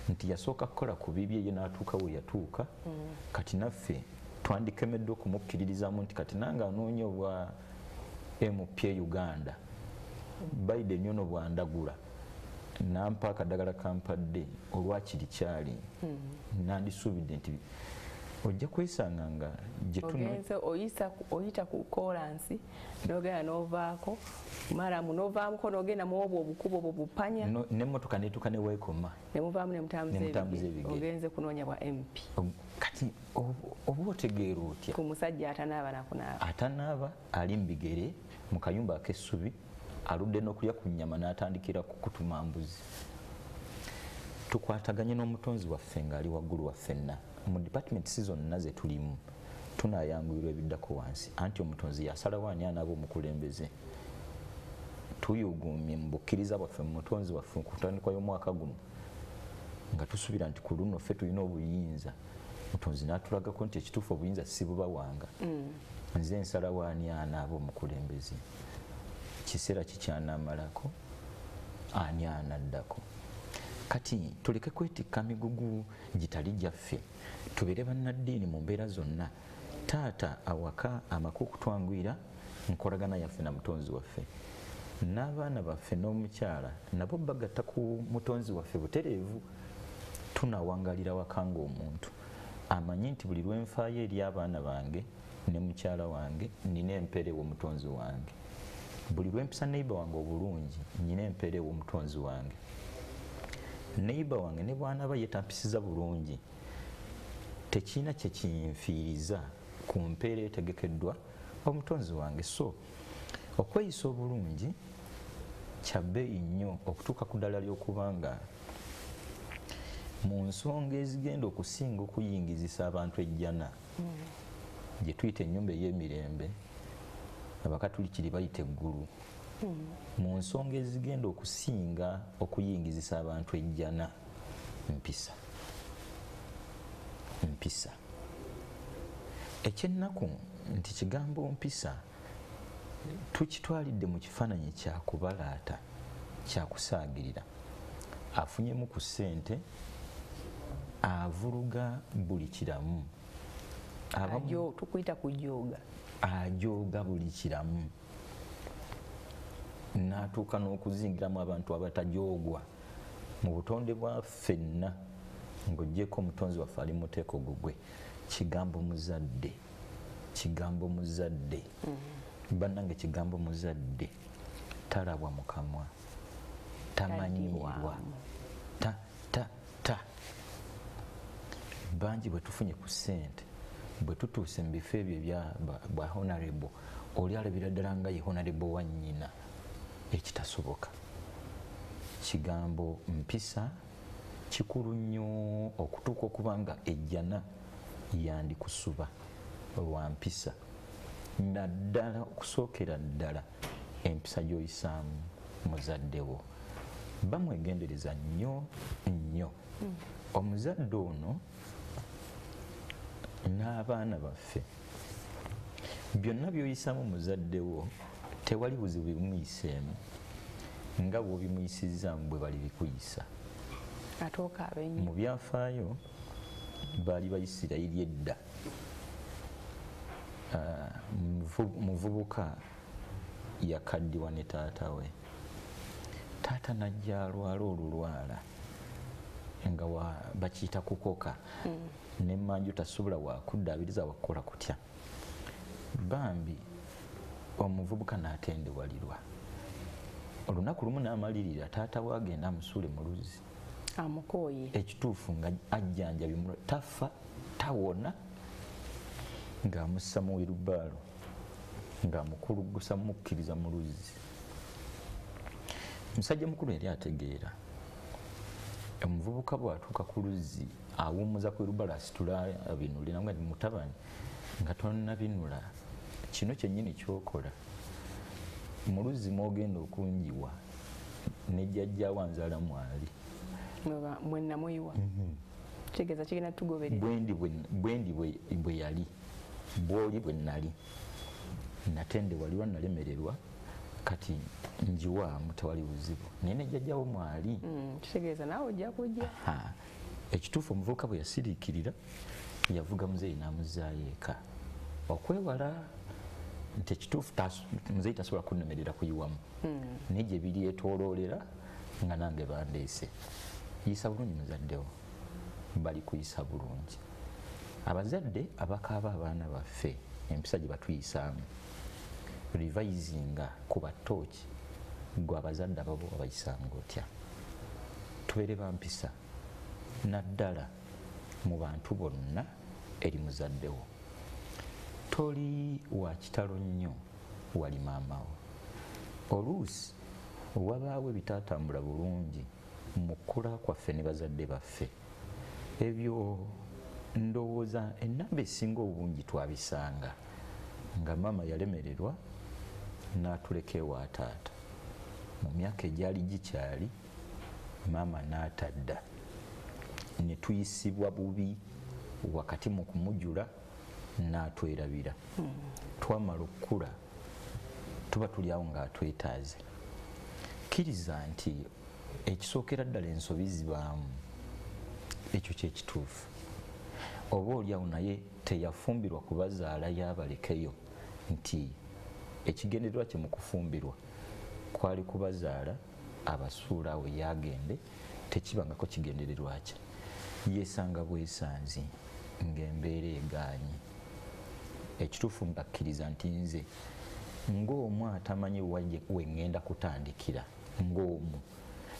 nti yasooka kukola ku bibye ye n'atuuka we yatuuka. Kati naffe twandikemeddwa okumukkiririzaamu nti kati nange anoonya obwa MP e Uganda, Biden ono bwandagula nampa akadagala kampadde olwakiri kyali, nandisuubidde nti ojja kwesanga nga gyetunogenze oyita ku kolansi nogenda novaako maramu novaamuko nogenda muobwo obukubo obwo bupanya nemmotoka netuuka neweekoma nemuvaamu nemutambuza ebigere, ogenze kunoonya bwa MP. Kati oba otegeera otya ku musajja atanaaba nakunaaba, atanaaba ali mu bigere mu kayumba ak'essubi, aludde n'okulya ku nnyama n'atandikira kukutuma mbuzi. Tukwataganye n'omutonzi waffe ng'ali waggulu waffenna mu department zonna ze tulimu, tunayanguyirwa ebiddako wansi, anti omutonzi yasalawo ani anaaba omukulembeze. Tuyugumye mu bukkiriza bwaffe mu mutonzi waffe ku ntandikwa y'omwaka guno, nga tusuubira nti ku luno ffe tulina obuyinza. Mutonzi n'atulagako nti ekituufu obuyinza si bubawanga, nze nsalawo ani anaaba omukulembeze, kiseera kikyanaamalako ani anaddako. Kati tuleke kwetikka migugu gitali gyaffe, tubeere bannaddiini mu mbeera zonna. Taata awaka amaka okutwanguyira nkolagana yaffe na mutonzi waffe, n'abaana baffe n'omukyala nabo bagatta ku mutonzi waffe butereevu. Tunawangalira waka ng'omuntu amanyi nti buli lwenfaayo eri abaana bange ne mukyala wange nina empeera ew'omutonzi wange, buli lwempisa neighbor wange obulungi nina empeera ew'omutonzi wange. Neighbor wange ne bw'anaaba yetampisiza bulungi tekirina kye kinfiiriza ku mpeera etegekeddwa omutonzi wange. So okweyisa obulungi kya bbeeyi nnyo okutuuka ku ddala ly'okubanga mu nsonga ezigenda okusinga okuyingizisa abantu ejjana, gye tuyita ennyumba ey'emirembe, abakatulikiri bayita eggulu. Mu nsonga ezigenda okusinga okuyingizisa abantu ejjana, mpisa. Mpisa. Ekyennaku nti kigambo mpisa tukitwalidde mu kifaananyi kya kubalaata, kya kusaagirira. Afunyemu ku ssente, avuluga buli kiramu, Tukuyita kujooga. Ajooga buli kiramu, n'atuuka n'okuzingiramu abantu abatajoogwa mu butonde bwa ffenna. Ng'oggyeko omutonzi waffe ali muteeko gugwe, kigambo muzadde, kigambo muzadde. Bannange, kigambo muzadde talabwa mu kamwa, tamanyiirwa, ta ta ta. Bangi bwe tufunye ku ssente, bwe tutuuse mu bifo ebyo ebya bwa honorable, oli alabira ddala nga ye honorable wa nnyina, ekitasoboka. Kigambo mpisa kikulu nnyo okutuuka okuba nga ejjana yandikusuba lwa mpisa, naddala okusookera ddala empisa gy'oyisaamu muzadde wo. Bamwegendereza nnyo nnyo omuzadde ono n'abaana baffe. Byonna by'oyisaamu muzadde wo, tewali buzibu bimuyiseemu nga bw'obimuyisizaamu bwe bali bikuyisa. Ate okaaba ennyo. Mu byafaayo baali Bayisirayiri edda, muvubuka yakaddiwa ne taata we. Taata najja alwala olulwala nga bakiyita kukoka, nemmanju tasobola wakuddaabiriza, wakukola kutya. Bambi omuvubuka n'atendewalirwa. Olunaku lumu n'amalirira taata we agenda amusuule mu luzzi. Amukooye. Ekituufu nga ajjanjabi, tafa, tawona, ng'amussa mu wheelbarrow, ng'amukulugusa mukkiriza mu luzzi. Musajja mukulu yali ategeera. Omuvubuka bw'atuuka ku luzzi, awummuza ku wheelbarrow, asitula abinule, namugamba nti, "Mutabani, nga tonnabinula, kino kyennyini ky'okola mu luzzi mw'ogenda okunjiwa ne jjajja wanzaala mwali." Mwenna muyiwa, kitegeeza kigenda tugoberera. Bwendi bwe yali bwoli bwe nali natendewaliwa, nalemererwa, kati njiwaamu, tewali buzibu, naye ne jjajjawo mwali. Kitegeeza naawe ojja kujja. Ekituufu omuvubuka bwe yasiriikirira, yavuga muzeeyi n'amuzaayo eka okwewala nti ekituufu muzeeyi tasobola kunnemerera kuyiwamu, naye gye biryetooloolera nga nange bandeese. Yisa bulungi muzaddewo, bali kuyisa bulungi. Abazadde abakaaba abaana baffe empisa gye batuyisaamu, revisinga ku batooki gwe abazadde ababo abayisanga otya. Tubeere bampisa naddala mu bantu bonna eri muzaddewo. Toli wa kitalo nnyo wali maamawo. Oluusi wabaawo ebitatambula bulungi mu kkula kwaffe ne bazadde baffe. Ebyo ndowooza ennamba esinga obungi twabisanga nga maama yalemererwa n'atuleka ewa taata mu myaka egyali gikyali, maama n'atadda, ne tuyisibwa bubi wakati mu kumujula n'atwerabira. Twamala okukula, tuba tuli awo ng'atwetaaze. Kkiriza nti ekisookera ddala ensobi zibaamu, ekyo kyekituufu. Oba oliawo naye teyafumbirwa kubazaala yabalekeyo, nti ekigendererwa kye mu kufumbirwa kwali kubazaala abasuula awo yagende, tekibangako kigendererwa kye. Yesanga bwesanzi ng'embeera egaanye. Ekituufu ngakkiriza nti nze ng'omu atamanyi we ŋŋenda kutandikira ng'omu,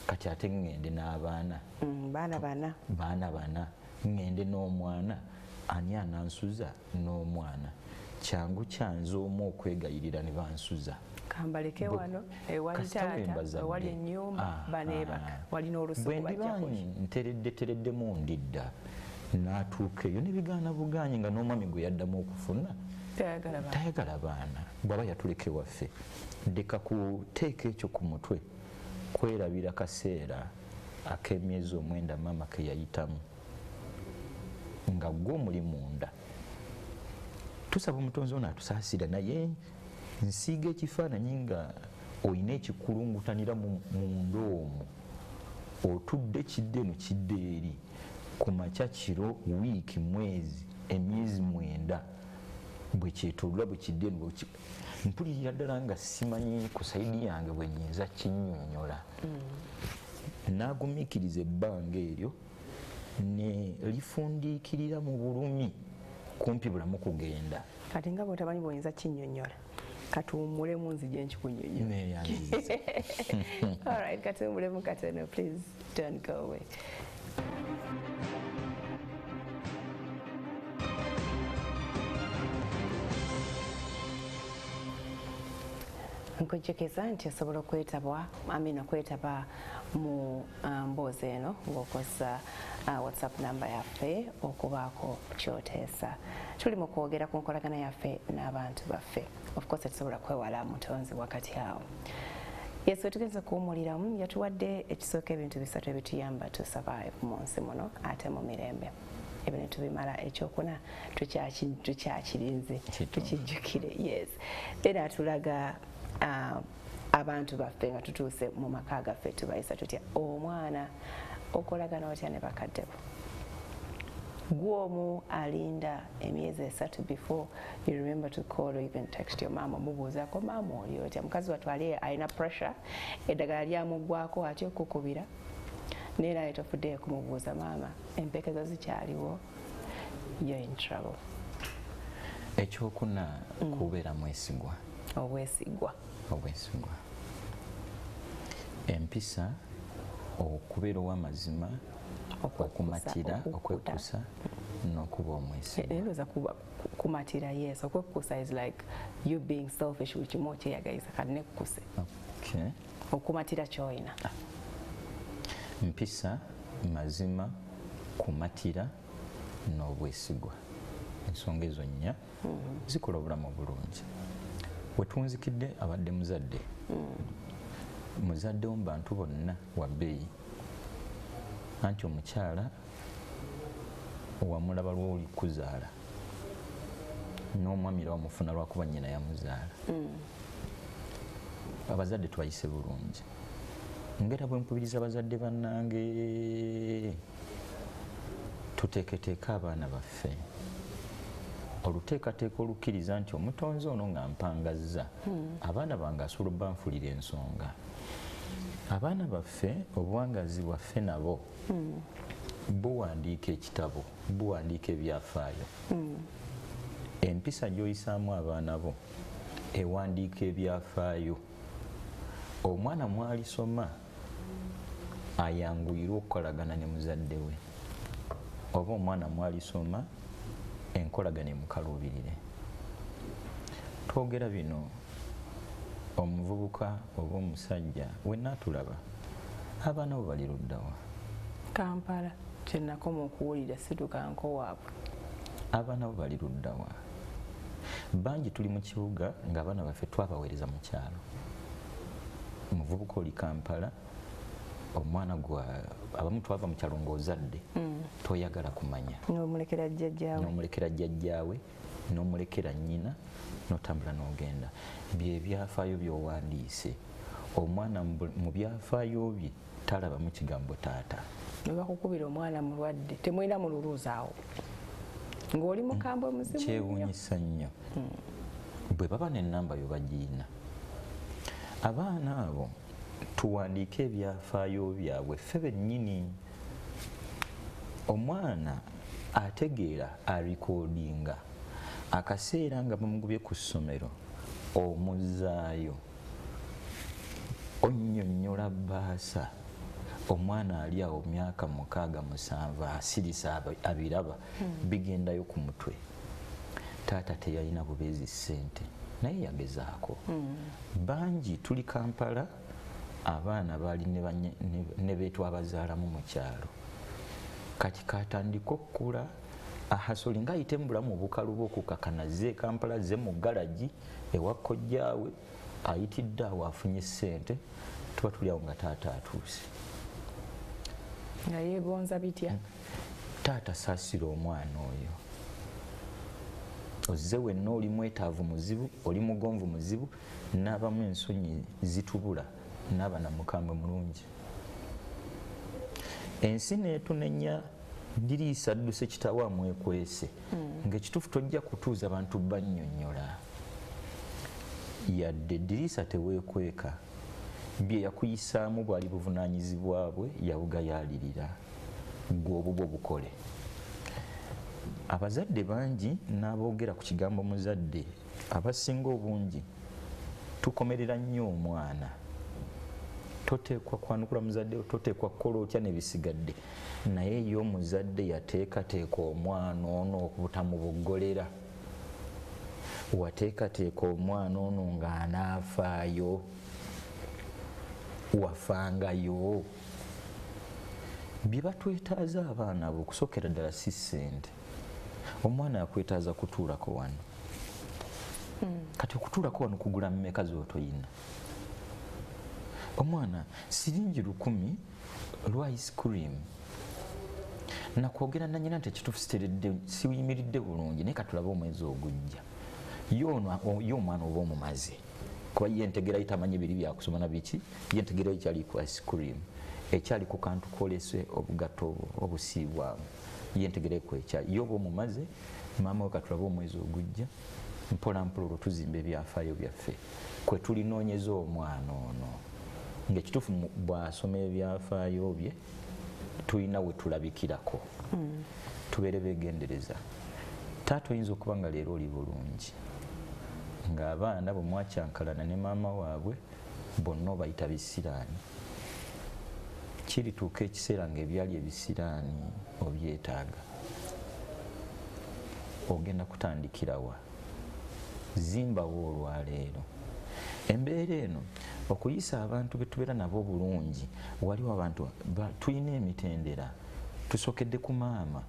kati ate ŋŋende n'abaana. Baana bana. Baana bana, ŋŋende n'omwana, ani anansuza n'omwana? Kyangu kyanze omu okwegayirira ne bansuza. Kambaleke wano ewali taata, ewali ennyumba, baneebaka, walina olusuku. Bwe ndiba nteredde tereddemu ndidda n'atuuka eyo nebigaana bugaanyi, nga n'omwami gwe yaddamu okufuna tayagala baana, bw'aba yatuleka ewaffe. Ndeka kuteeka ekyo ku mutwe kwerabira kaseera ak'emyezi 9 maama ke yayitamu nga gwe omuli munda. Tusaba omutonzi ono atusaasira, naye nsiiga ekifaananyi nga olina ekikulungutanira munda omwo, otudde kidde eno kidde eri, ku makya, kiro, wiiki, mwezi. Emyezi 9 bwe kyetolula bwe kidde mpulirira ddala nga simanyi ku sayidi yange bwe nnyinza kinnyonnyola. N'agumiikiriza ebbanga eryo ne lifundiikirira mu bulumi kumpi bulamu kugenda. Kati nga bw'otamanyi bw'oyinza kinnyonnyola, katuwummulemu nzije nkikunyonnyola. Neeyanziza. All right, katuwummulemu katono, please don't go away. Nkujjukiza nti osobola okwetaba mu mboozi eno ng'okozesa WhatsApp namba yaffe okubaako ky'oteesa. Tuli mu kwogera ku nkolagana yaffe n'abantu baffe. Of course tetusobola kwewala mutonzi wakati awo. Yesu tugenze kuwummuliramu, yatuwadde ekisooka ebintu 3 ebituyamba to survive mu nsi muno ate mu mirembe. Ebintu tubimala, ekyokuna tukyakirinze, tukijjukire. Yes. Then atulaga abantu baffe nga tutuuse mu maka gaffe tubayisa tutya, omwana okolagana otya ne bakadde bo. Gw'omu alinda emyezi 3 before you remember to call or even text your mama, mubuuzaako maama oli otya, mukazi wattu ali alina pressure, eddagala lyamuggwako atya okukubira, naye era tofuddeyo kumubuuza maama empeke zo zikyaliwo, you're in trouble. Ekyokuna kubeera mwesigwa. Obwesigwa. Obwesigwa. Empisa, okubeera ow'amazima, okumatira, okwekkusa n'okuba omwesigwa. Ndowooza kumatira, yes. Okwekkusa is like you being selfish, buli kimu okyeyagaliza kati nekkuse. Okay. Okumatira ky'olina. Mpisa, mazima, kumatira n'obwesigwa. Ensonga ezo 4 zikola obulamu obulungi. Wetunzikidde abadde muzadde. Muzadde wo mu bantu bonna wa bbeeyi. Anti omukyala wamulaba lw'oli kuzaala, n'omwami era wamufuna lwakuba nnyina yamuzaala. Abazadde tubayise bulungi. Ngera bwe mpubiriza abazadde bannange, tuteeketeeke abaana baffe. Oluteekateeka olukkiriza nti omutonzi ono nga mpangazza, abaana bange asobola obbanfulira ensonga. Abaana baffe, obuwangazi bwaffe nabo buwandiika ekitabo, buwandiika ebyafaayo. Empisa gy'oyisaamu abaana bo ewandiika ebyafaayo. Omwana mwalisoma ayanguyirwa okukolagana ne muzadde we, oba omwana mwalisoma enkolagana emukaluubirire. Twogera bino omuvubuka oba omusajja wenna tulaba abaana bo bali luddawa. Kampala kye nakoma okuwulira situkanko waabwe. Abaana bo bali luddawa. Bangi tuli mu kibuga ng'abaana baffe twabaweereza mu kyalo. Omuvubuka oli Kampala, omwana gwa abamu twava mu kyalo ng'ozadde, toyagala kumanya. N'omulekera jjajjaawe. N'omulekera jjajjaawe, n'omulekera nnyina, n'otambula n'ogenda. Bye byafaayo by'owandiise. Omwana mu byafaayo bye talabamu kigambo taata. Ne bakukubira omwana mulwadde, temulina mululuuzaawo. Ng'oli mukambwe muzibu nnyo. Kyewuunyisa nnyo. Bwe baba n'ennamba yo bagiyina. Abaana abo tuwandiike ebyafaayo byabwe ffe bennyini. Omwana ategeera arikodinga akaseera nga bamugubye ku ssomero, omuzaayo, onnyonnyola bbaasa. Omwana ali awo myaka 6 7 asirisa abiraba, bigendayo ku mutwe. Taata teyalina bubeezi ssente, naye yagezaako. Bangi tuli Kampala, abaana baali ne beetwabazaalamu mu kyalo. Kati katandika okukula ahasoli ng'ayite mu bulamu obukaluba okukakana, ze Kampala, ze mu galagi ewa kojjaawe, ayitidde awo afunye ssente, tuba tuli awo nga taata atuuse. Nga yeegonza bitya? Taata saasira omwana oyo. Ozze wenna oli mwetaavu muzibu, oli mugonvu muzibu, n'abamu ensonyi zitubula, n'aba na mukambwe mulungi. Ensi n'etunenya Diriisa adduse kitaawe amwekwese. Ng'ekituufu tojja kutuuza bantu bannyonnyola. Yadde Diriisa teweekweka. Bye yakuyisaamu bwali buvunaanyizibwa bwe yabugayaalirira. Ggwe obubwo bukole. Abazadde bangi n'aboogera ku kigambo muzadde abasinga obungi tukomerera nnyo omwana. Toteekwa kwanukula muzadde, toteekwa kukola otya n'ebisigadde. Naye ye omuzadde yateekateeka omwana ono okubutamuboggolera. Wateekateeka omwana ono ng'anaafaayo, wafangayo. Bye batwetaaza abaana abo okusookera ddala si ssente. Omwana akwetaaza kutuulako wano. Kati okutuulako wano kugula mmeka z'otoyina? Omwana siringi 1000 lwa ice cream. Nakwogera nanyina nti ekituufu siteredde, siwuyimiridde bulungi, naye katulabe omwezi ogujja. Ye omwana oba omumaze. Kuba ye entegera ye tamanyi biri byakusoma na biki, ye entegera ye ekyali ku ice cream, ekyali ku kantu kolese obugatto obusiibwamu. Ye entegera ye kwekyali. Ye oba omumaze, maama we katulabe omwezi ogujja, mpola mpola olwo tuzimba ebyafaayo byaffe. Kwe tulinoonyeza omwana ono. Ng'ekituufu bw'asoma ebyafaayo bye, tulina we tulabikirako. Tubeere beegendereza. Taata oyinza okuba nga leero oli bulungi. Ng'abaana bwe mwakyankalana ne maama waabwe bonna obayita bisiraani. Kirituuka ekiseera ng'ebyali ebisiraani obyetaaga. Ogenda kutandikira wa? Zimbawo olwaleero. Embeera eno okuyisa abantu be tubeera nabo obulungi, waliwo abantu tulina emitendera. Tusookedde ku maama.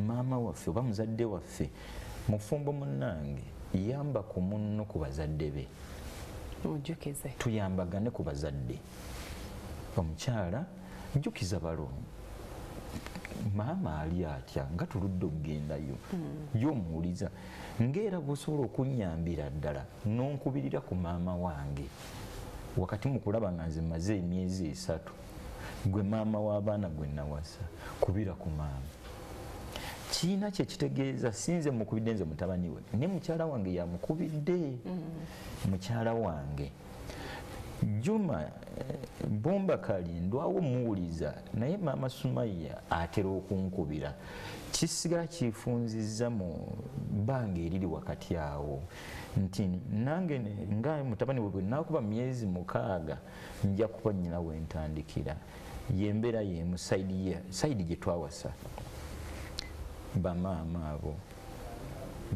Maama waffe oba muzadde waffe, mufumbo munnange, yamba ku munno ku bazadde be. Mujjukize. Tuyambagane ku bazadde. Omukyala jjukiza balo. Maama ali atya nga tuludde okugendayo. Ye omuwuliza. Ng'era bw'osobola okunnyambira ddala n'onkubirira ku maama wange. Wakati mu kulaba nga nze mmaze emyezi 3, gwe maama w'abaana gwe nawasa, kubira ku maama. Kiina kye kitegeeza si nze mukubidde nze mutabani we, ne mukyala wange yamukubidde. Mukyala wange Juma Bombakali ndwawo muwuliza, naye maama Sumaya atera okunkubira. Kisigala kifunzizza mu bbanga eriri wakati awo nti nange nga mutabani we bwe naakuba myezi 6 nja kuba nnyina we ntandikira. Y'embeera y'emu sayidi gye twawasa. Bamaama abo,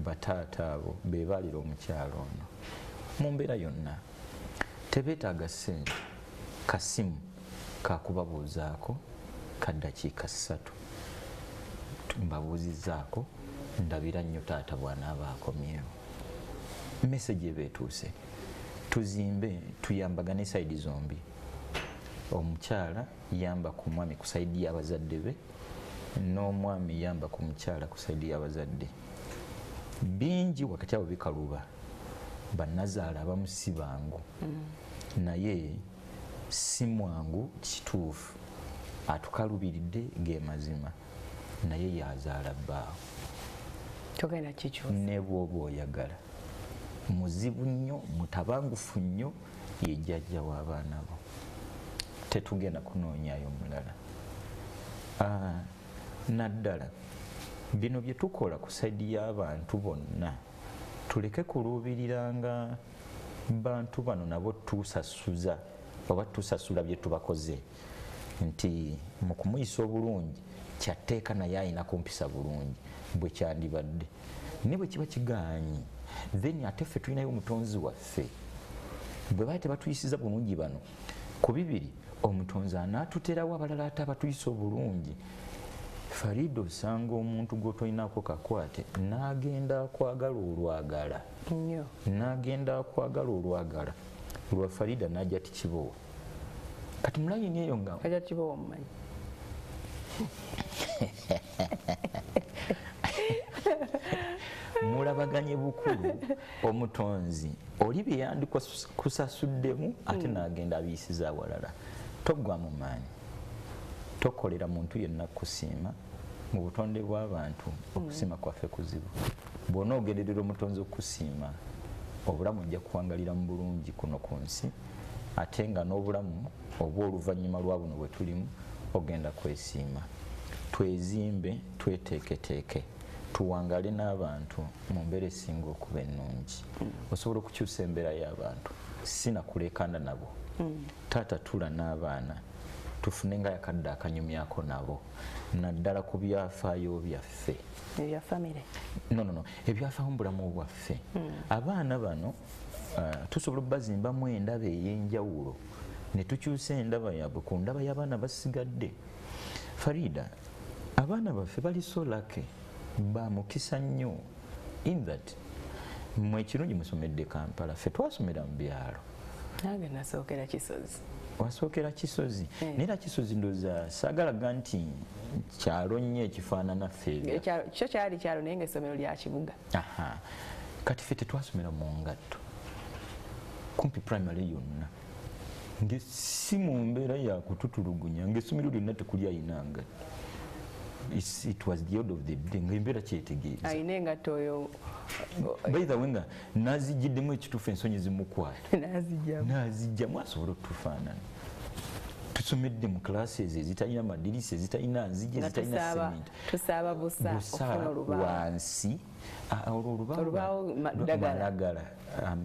bataata abo be baalira omukyalo ono. Mu mbeera yonna tebeetaaga ssente, kasimu kakubabuuzaako ka ddakiika 3. Mbabuuzizzaako, ndabira nnyo taata bw'anaaba akomyewo. Message eba etuuse. Tuzimbe, tuyambagane sayidi zombi. Omukyala yamba ku mwami ku sayidi y'abazadde be, n'omwami yamba ku mukyala ku sayidi y'abazadde. Bingi wakati abo bikaluba. Bannazaala abamu si bangu. Naye si mwangu kituufu. Atukalubiridde ge mazima. Naye yazaala bbaawo. Togenda kikyusa. Ne bw'oba oyagala. Muzibu nnyo, mutabangufu nnyo, ye jjajja w'abaana bo. Tetugenda kunoonyaayo mulala. Naddala bino bye tukola ku sayidi y'abantu bonna, tuleke kuluubiriranga bantu bano nabo tusasuza oba tusasula bye tubakoze. Nti mu kumuyisa obulungi kyatteeka naye alina kumpisa bulungi bwe kyandibadde. Ne bwe kiba kigaanyi, then ate ffe tulinayo omutonzi waffe. Bwe baba tebatuyisiza bulungi bano, ku bibiri omutonzi anaatuterawo abalala ate abatuyisa obulungi. Farida osanga omuntu gw'otolinako kakwate n'agenda akwagala olwagala. Nnyo. N'agenda akwagala olwagala lwa Farida n'ajja tikibowa. Kati mu layini eyo nga Ajja tikibowa omumanyi. Mulabaganye bukulu omutonzi oli bye yandikusasuddemu ate n'agenda abiyisiza awalala. Toggwa mu maanyi. Tokolera muntu yenna kusiima. Mu butonde bw'abantu okusiima kwaffe kuzibu. Bw'onoogenderera omutonzi okusiima, obulamu ojja kuwangalira mu bulungi kuno ku nsi, ate nga n'obulamu obw'oluvannyuma lwa buno bwe tulimu ogenda kwesiima. Twezimbe, tweteeketeeke, tuwangale n'abantu mu mbeera esinga okuba ennungi. Osobola okukyusa embeera y'abantu, si na kuleekaana nabo. Taata tula n'abaana, tufune nga yakadde akanyumyako nabo, naddala ku byafaayo byaffe. Ebya famire? No, ebyafaayo mu bulamu bwaffe. Abaana bano tusobola okubazimbamu endaba ey'enjawulo, ne tukyusa endaba yaabwe ku ndaba y'abaana basigadde. Farida, abaana baffe bali so lucky, ba mukisa nnyo in that mmwe ekirungi musomedde Kampala, ffe twasomera mu byalo. Nange nasookera Kisozi. Wasookera Kisozi? Naye era Kisozi ndowooza saagalaga nti kyalo nnyo ekifaanana ffe. Kyo kyali kyalo, naye ng'essomero lya kibuga. Aha. Kati ffe tetwasomera mu ngatto kumpi primary yonna, nge si mu mbeera ya kututulugunya, ng'essomero lyonna tekuli ayina ngatto. It was the order of the day, ng'embeera kyetegeeza. Ayina engatto oyo. By the way, nga nazigiddemu ekituufu, ensonyi zimukwata. Nazijjamu. Nazijjamu asobole otufaanana. Tusomedde mu classes ezitalina madirisa, ezitalina nzigi, Nga ezitalina cement. Tusaaba busa Busa okufuna olubaawo. wansi. Olwo olubaawo Olubaawo ddagala. Malagala.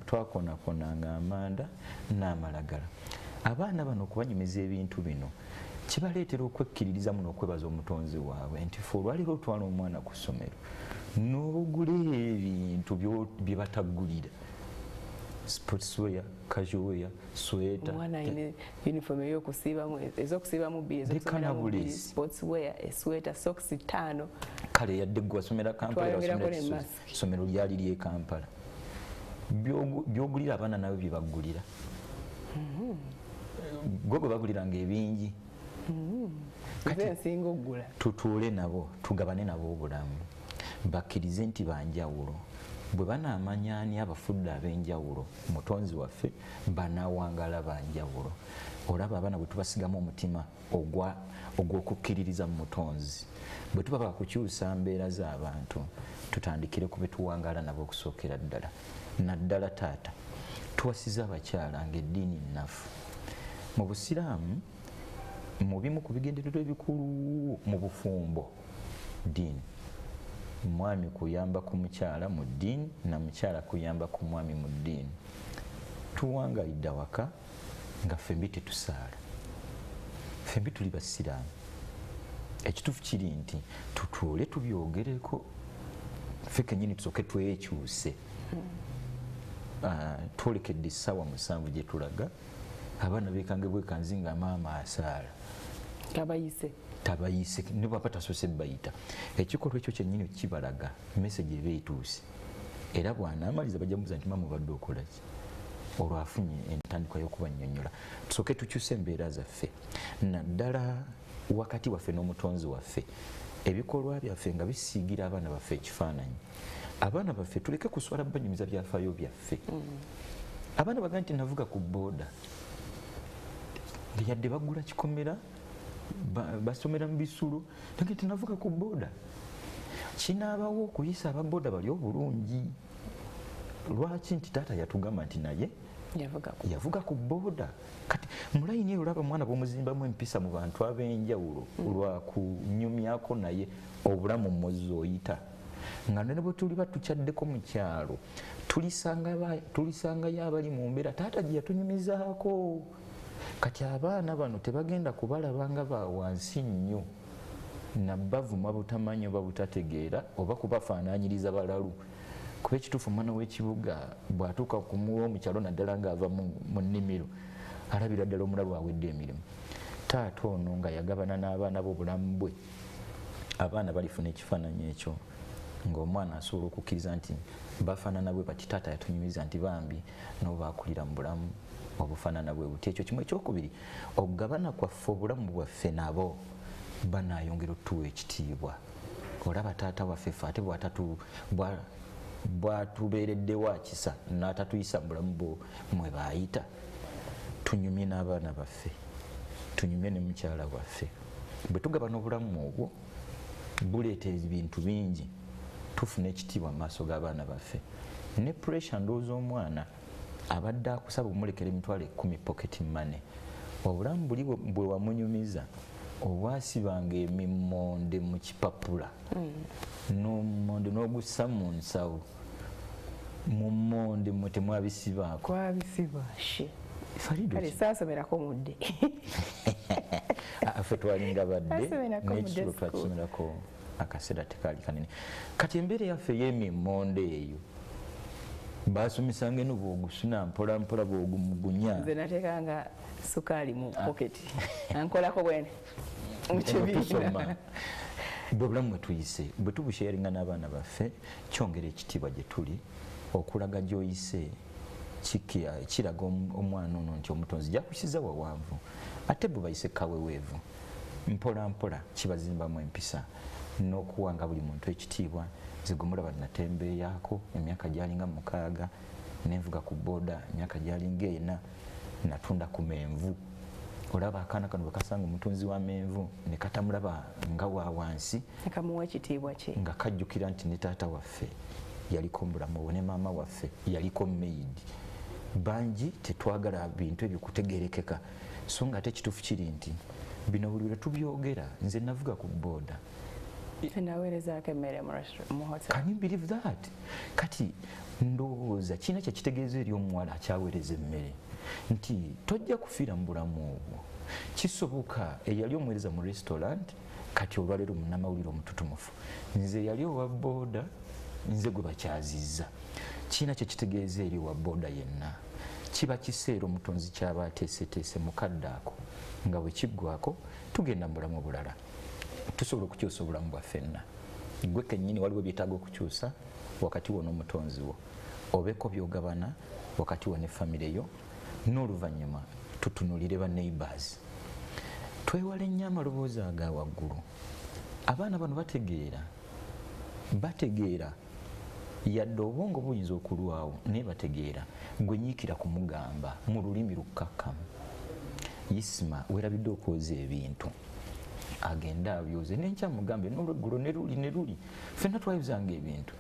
Twakonakonanga amanda n'amalagala. Abaana bano okubanyumiza ebintu bino kibaleetera okwekkiririzamu n'okwebaza omutonzi waabwe nti fe olwaleero otwala omwana ku ssomero n'ogula ebintu bye batagulira, sportswear, casual wear, sweater. Omwana alina uniform ey'okusiibamu, ez'okusiibamu bbiri, Dekana ez'okusomeramu bbiri, buleesi. sportswear, esweater, socks 5. Kale yadde gwe wasomera Kampala, Twayongerako wasomera ne Kisozi. mask. Essomero lyali ly'e Kampala. Byogulira abaana nabo bye bagulira. Gwe gwe baguliranga ebingi. Nze nsinga okugula. Tutuule nabo, tugabane nabo obulamu, bakkirize nti banjawulo. Bwe banaamanya ani abafudde ab'enjawulo, mutonzi waffe, banaawangala banjawulo. Olaba abaana bwe tubasigamu omutima ogw'okukkiririza mu mutonzi, bwe tuba bakukyusa mbeera z'abantu, tutandikire ku be tuwangaala nabo okusookera ddala. Naddala taata, tuwasiza abakyala ng'eddiini nnafu. Mu busiraamu, mu bimu ku bigendererwa ebikulu mu bufumbo, ddiini. Mwami kuyamba ku mukyala mu ddiini, na mukyala kuyamba ku mwami mu ddiini. Tuwangalidde awaka nga ffembi tetusaala, ffembi tuli basiraamu. Ekituufu kiri nti tutuule tubyogereko ffe kennyini, tusooke twekyuse. Twolekedde essaawa 7 gye tulaga, abaana beekange bwekanzi nga maama asaala. Tabayise. Tabayise, ne bw'aba tasoose bayita. Ekikolwa ekyo kyennyini kibalaga message eba etuuse. Era bw'anaamaliza bajja mubuuza nti maama obadde okola ki? Olwo afunye entandikwa y'okubannyonnyola. Tusooke tukyuse embeera zaffe, naddala wakati waffe n'omutonzi waffe. Ebikolwa byaffe nga bisiigira abaana baffe ekifaananyi. Abaana baffe tuleke kuswala banyumiza byafaayo byaffe. Abaana baga nti navuga ku booda, yadde bagula kikomera, basomera mu bisulo, naye nti navuga ku booda. Kinaabawo okuyisa ababooda bali obulungi. Lwaki? Nti taata yatugamba nti naye yavuga yavuga ku booda. Kati mu layini eyo olaba omwana bw'omuzimbamu empisa mu bantu ab'enjawulo, lwa kunyumyako naye obulamu muzzi oyita. Nga ne bwe tuliba tukyaddeko mu kyalo, tulisangayo abali mu mbeera taata gye yatunyumizaako. Kati abaana bano tebagenda kubalaba nga ba wansi nnyo, nabavuma butamanyi oba butategeera oba kubafaanaanyiriza balalu. Kuba ekituufu omwana w'ekibuga bw'atuuka ku mukyalo, naddala ng'ava mu nnimiro, alabira ddala omulalu awedde emirimu. Taata ono nga yagabana n'abaana be obulamu bwe, abaana balifuna ekifaananyi ekyo ng'omwana asobola okukkiriza nti bafaanana bwe bati. Taata yatunyumiza nti bambi nabo baakulira mu bulamu obufaanana bwe buti. Ekyo kimu. Ekyokubiri, okugabana kwaffe obulamu bwaffe nabo, banaayongera otuwa ekitiibwa. Olaba taata waffe ffe ate bwatubeereddewo akisa n'atatuyisa mu bulamu bwo mwe baayita. Tunyumye n'abaana baffe, tunyumye ne mukyala waffe. Bwe tugabana obulamu obwo buleeta ebintu bingi, tufuna ekitiibwa mu maaso g'abaana baffe. Ne pressure, ndowooza omwana abadde akusaba omulekera 10,000 pocket money, obulamu buli bwe wamunyumiza obwasibanga emimonde mu kipapula n'omumonde n'ogussa mu nsawo, mu monde mwe temwabisibaako. Twabisiba shi. Kale saasomerako mudde. Ffe twalinga badde n'ekisulo twakisomerako akaseera tekaali kanene. Kati embeera yaffe ey'emimonde eyo basomesanga eno bw'ogusuna mpola mpola bw'ogumugunya. Nze nateekanga sukaali mu pocket ankolako bwene mu kibiina. Bwe bulamu bwe tuyise, bwe tubusharinga n'abaana baffe, kyongera ekitiibwa gye tuli, okulaga gy'oyise kiraga omwana ono nti omutonzi jakusiza wawanvu, ate bwe bayise kaweweevu mpola mpola kibazimbamu empisa n'okuwanga buli muntu ekitiibwa. Nze gwe mulaba natembeeyako emyaka gyalinga 6, nenvuga ku booda emyaka gyalinga 4, natunda ku menvu. Olaba akaana kano bwe kasanga omutunzi wa menvu ne katamulaba nga wa wansi, kamuwa ekitiibwa kye, nga kajjukira nti ne taata waffe yaliko mulamu we ne maama waffe yaliko maid. Bangi tetwagala bintu ebyo kutegerekeka, so nga ate ekituufu kiri nti bino buli lwe tubyogera. Nze navuga ku booda, naweerezaako emmere mu hotel. Can you believe that? Kati ndowooza kirina kye kitegeeza eri omuwala akyaweereza emmere nti tojja kufiira mu bulamu obwo. Kisoboka eyali omuweereza mu restaurant kati olwaleero munnamawulire omututumufu, nze yali owa booda, nze gwe bakyazizza. Kirina kye kitegeeza eri owa booda yenna. Kiba kiseera omutonzi kyaba ateeseteese mu kadde ako, nga bwe kiggwako tugenda mu bulamu obulala. Tusobola okukyusa obulamu bwaffe nna. Gwe kennyini waliwo byetaaga okukyusa wakati wo n'omutonzi wo, obeeko by'ogabana wakati wo ne famire yo, n'oluvannyuma tutunulire ba neighbors. Twewale nnyo amaloboozi aga waggulu. Abaana bano bategeera, yadde obwongo buyinza okulwawo naye bategeera. Gwe nyiikira kumugamba mu lulimi lukkakkamu, Isma weerabidde okwoza ebintu, agende abyoze n'enkya mugambe n'olweggulo ne luli ne luli. Ffenna twayozanga ebintu.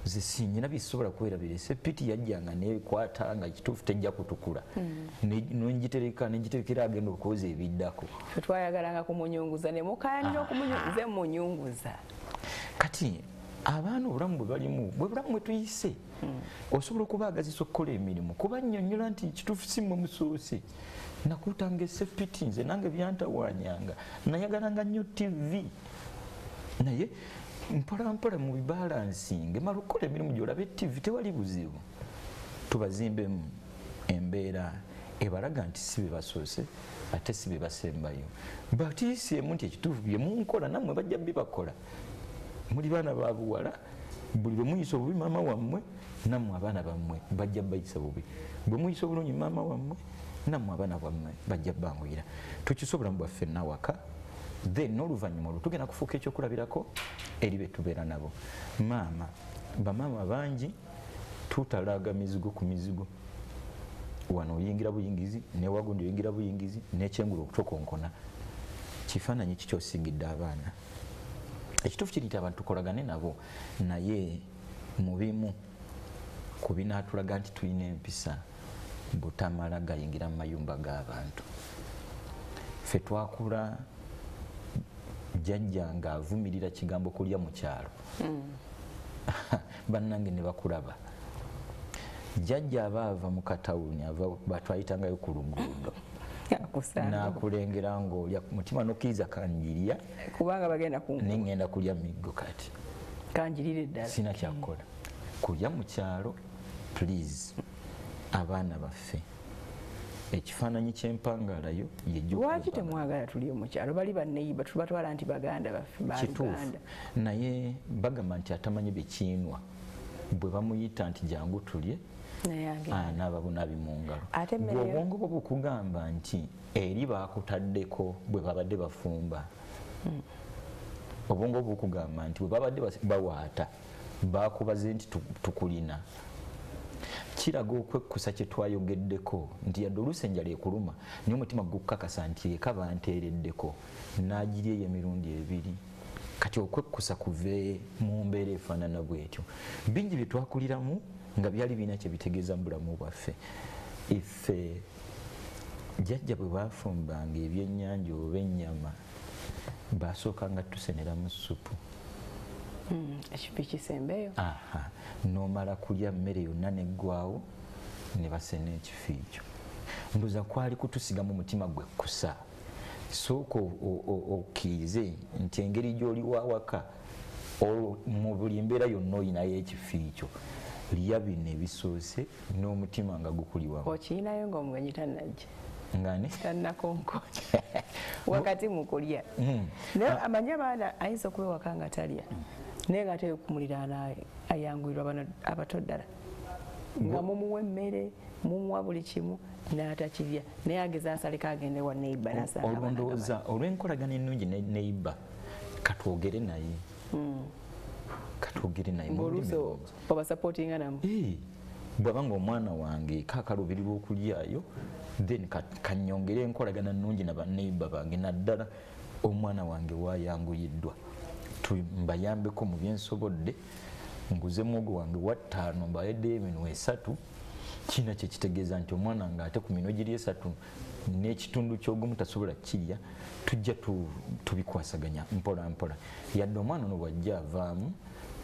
Nze sinyina bisobola kwerabira. Esepiti yajjanga neekwata nga kituufu tejja kutukula, nengitereka nengiterekera agenda okwoza ebiddako. Ffe twayagalanga kumunyunguza ne mukayanira okumunyunguza munyunguza. Kati abaana obulamu bwe balimu bwe bulamu bwe tuyise. Osobola okubaagazisa okukola emirimu, kubannyonnyola nti kituufu si mmwe musoose. Nakuutanga esepiti nze nange byantawaanyanga, nayagalanga nnyo TV, naye mpola mpola mu bibalansinge mala okukola emirimu gy'olaba TV tewali buzibu. Tubazimbemu embeera ebalaga nti si be basoose ate si be basembayo. Batiiseemu nti ekituufu bye munkola nammwe bajja bibakola. Muli baana ba buwala, buli lwe muyisa obubi maama wammwe, nammwe abaana bammwe bajja bayisa bubi. Bwe muyisa obulungi maama wammwe, nammwe abaana bammwe bajja banguyira. Tukisobola mu bwaffe nawaka, then n'oluvannyuma olwo tugenda kufuuka ekyokulabirako eri be tubeera nabo. Maama, bamaama bangi tutalaga mizigo ku mizigo. Wano oyingira buyingizi, newagundi oyingira buyingizi, n'ekyengulu okutokonkona. Kifaananyi ki ky'osigidde abaana? Ekituufu kiri nti abantu tukolagane nabo, naye mu bimu ku binaatulaga nti tulina empisa butamala gayingira mu mayumba g'abantu. Ffe twakula jjajja ng'avumirira kigambo kulya mu kyalo. Bannange ne bakulaba. Jjajja aba ava mu katawuni, ava batwayitangayo ku luguudo. N'akulengera ng'olya mutima n'okkiriza kanjirya, kubanga bagenda kunkuba. Ne ŋŋenda kulya miggo kati. Kanjirire ddala. Sina kyakukola. Kulya mu kyalo, please, abaana baffe. Ekifaananyi ky'empangalayo ye Lwaki temwagala tulye mu kyalo? Bali banneyiba tubatwala nti baganda baffe ba Uganda. Naye bagamba nti atamanyi bikiinwa bwe bamuyita nti jangu tulye, anaaba bunabi mu ngalo. Obwongo bwo bukugamba nti eri baakutaddeko bwe babadde bafumba. Obwongo bukugamba nti bwe babadde bawaata baakubaze nti tukulina. Kiraga okwekkusa kye twayogeddeko nti yadde oluusi enjala ekuluma, naye omutima gukukakasa nti eka banteereddeko, n'agirya eyo emirundi ebiri. Kati okwekkusa kuve mu mbeera efaanana bwetyo. Bingi bye twakuliramu nga byali birina kye bitegeeza mu bulamu bwaffe. Ife jjajja bwe baafumbanga ebyennyanja oba ennyama, basookanga tuseneramu ssupu. Ekifi kisembeyo. Aha, n'omala kulya mmere yonna neggwawo ne basena ekifi ekyo. Ndowooza kwali kutusigamu mutima gwe kkusa. Sooka okkirize nti engeri gy'oli wawaka, mu buli mbeera yonna olinayo ekifi kyo. Lya bino ebisoose n'omutima nga gukuli wamu. Okiyinayo ng'omugenyi tannajja. Ngani? Tannakonkona wakati mu kulya. Naye amanyi abaana ayinza okuba ewaka nga talya, naye nga ate kumuliraana ayanguyirwa bano abato ddala, nga mumuwa emmere, mumuwa buli kimu n'atakirya, naye ageza asaleko agende wa neighbor n'asanga Olwo abaana nga ndowooza olw'enkolagana ennungi ne neighbor, katwogere naye. Katwogere naye mu lulimi Ng'oluusi olungi. obasupportinga namu. Bw'aba ng'omwana wange kaakaluubirirwa okulyayo, then kanyongere enkolagana nnungi na baneighbor bange, naddala omwana wange waayanguyiddwa. Mbayambeko mu byensobodde, nguze muwogo wange wa 5, mbayeddeyo eminwe 3. Kino kye kitegeeza nti omwana ng'ate ku minwe giri 3 n'ekitundu ky'ogumu tasobola kirya, tujja tubikwasaganya mpola mpola. Yadde omwana ono bw'ajja avaamu,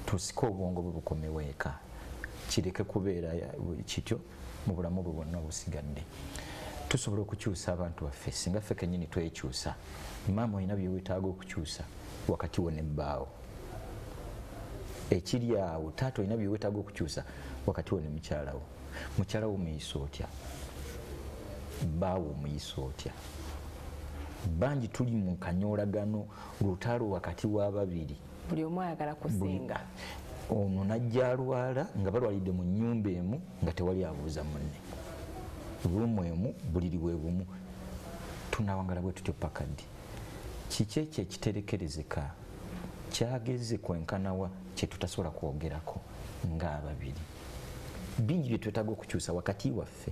tusike obwongo bwe bukomewo eka, kireke kubeera kityo mu bulamu bwe bwonna obusigadde. Tusobola okukyusa abantu baffe singa ffe kennyini twekyusa. Maama olina bye weetaaga okukyusa wakati wo ne bbaawo. Ekiri awo, taata olina bye weetaaga okukyusa wakati wo ne mukyala wo. Mukyala wo omuyisa otya? Bbaawo omuyisa otya? Bangi tuli mu kanyoolagano, lutalo wakati w'ababiri. Buli omu ayagala kusinga. Ono n'ajja alwala nga balwalidde mu nnyumba emu nga tewali abuuza munne. Ruumu emu, buliri bwe bumu. Tunaawangala bwe tutyo paka ddi? Kiki ekyo ekiterekerezeka kyageze kwenkanawa kye tutasobola kwogerako ng'ababiri? Bingi bye twetaaga okukyusa wakati waffe,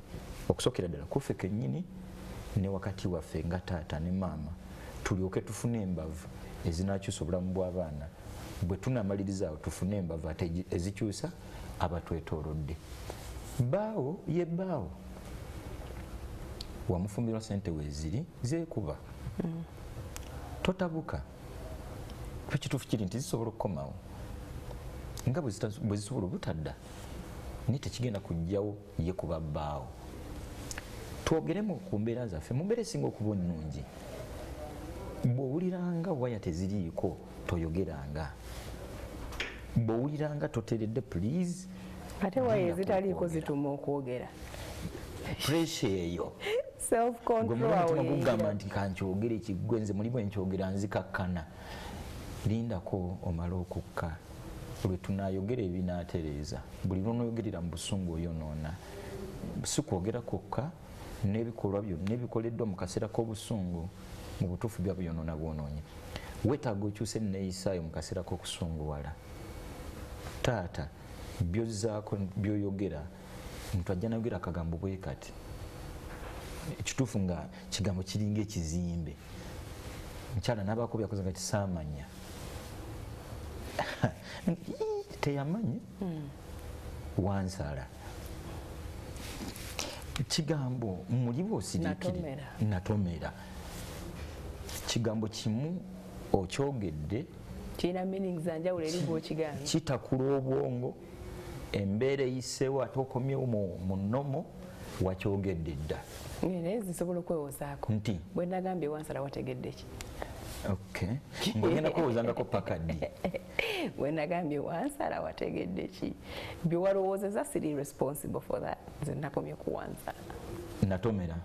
okusookera ddala ku ffe kennyini ne wakati waffe nga taata ne maama, tulyoke tufune embavu ezinaakyusa obulamu bw'abaana. Bwe tunaamaliriza awo tufune embavu ate ezikyusa abatwetoolodde. Bbaawo ye bbaawo, wamufumbirwa ssente weeziri zeekuba. Totabuka. Ekituufu kiri nti zisobola okukomawo nga bwe zisobola obutadda, naye tekigenda kujjawo ye kuba bbaawo. Twogeremu ku mbeera zaffe mu mbeera esinga okuba ennungi. Bw'owuliranga waya teziriiko toyogeranga. Bw'owuliranga toteredde, please. Ate waya Linda ezitaliiko okwogera. zituma okwogera. Pressure eyo. Self control Gwe awo mutima gugamba yeyira. nti kankyogere kiggwe, nze muli bwe nkyogera nzikakkana. Lindako omale okukka, lwe tunaayogera ebinaatereeza. Buli lw'onooyogerera mu busungu oyonoona. Si kwogera kwokka, n'ebikolwa byonna ebikoleddwa mu kaseera k'obusungu mu butuufu bya byonoona bwonoonye. Weetaaga okyuse enneeyisaayo mu kaseera k'okusunguwala. Taata, by'ozzaako by'oyogera, omuntu ajja n'ayogera akagambo bwe kati. Ekituufu nga kigambo kiringa ekizimbe. Mukyala n'abaako byakoze nga kisaamanya. Teyamanyi. Wansala. Kigambo muli bw'osiriikirira. Natomera. Natomera. Kigambo kimu okyogedde, kirina meanings za njawulo eri gw'okigambye. Kitakula obwongo, embeera eyiseewo ate okomyewo mu nnomo, wakyogedde dda. Naye zisobola okwewozaako. Nti? Bwe nagambye wansala wategedde ki? Okay. Ng'ogenda kwewoozangako paka ddi? Bwe nagambye wansala wategedde ki? Bye walowoozezza siri responsible for that. Nze nakomye ku wansala. Natomera.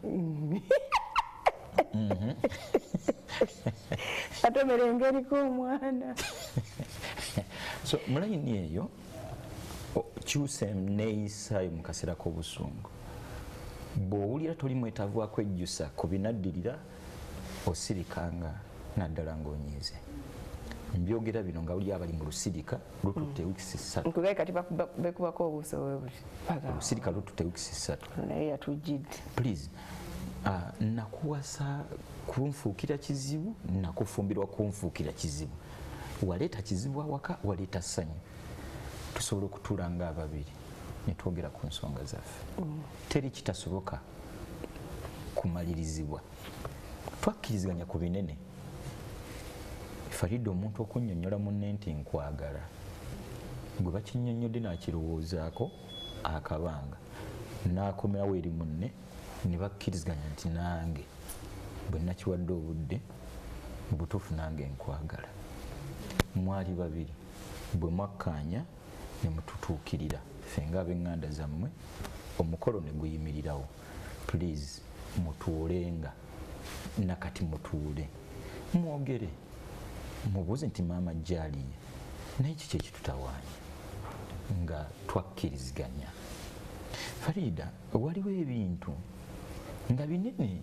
Natomera engeriko omwana. So mu layini eyo, kyusa enneeyisaayo mu kaseera k'obusungu. Bw'owulira toli mwetaavu wa kwejjusa ku binaddirira, osirikanga naddala ng'onyiize. Mbyogera bino nga wali abali mu lusirika lututte wiiki 3. Nkugaye kati bekubako obuso bwe Olusirika lututte wiiki 3. Naye yatujjidde. Please, nakuwasa kunfuukira kizibu, nakufumbirwa kunfuukira kizibu. Waleeta kizibu awaka, waleeta ssanyu. Tusobola okutuula nga ababiri ne twogera ku nsonga zaffe. Teri kitasoboka kumalirizibwa. Twakkiriziganya ku binene. Farida omuntu okunnyonnyola munne nti nkwagala, gwe bakinnyonnyodde n'akirowoozaako akabanga, n'akomerawo eri munne ne bakkiriziganya nti nange bwe nakiwadde obudde mu butuufu nange nkwagala. Mwali babiri bwe mwakkaanya ne mututuukirira ffe ng'ab'eŋŋanda zammwe, omukolo ne guyimirirawo. Please mutuulenga nakati, mutuule mwogere, mubuuze nti maama gy'aliye, naye kiki ekitutawaanya nga twakkiriziganya. Farida, waliwo ebintu nga binene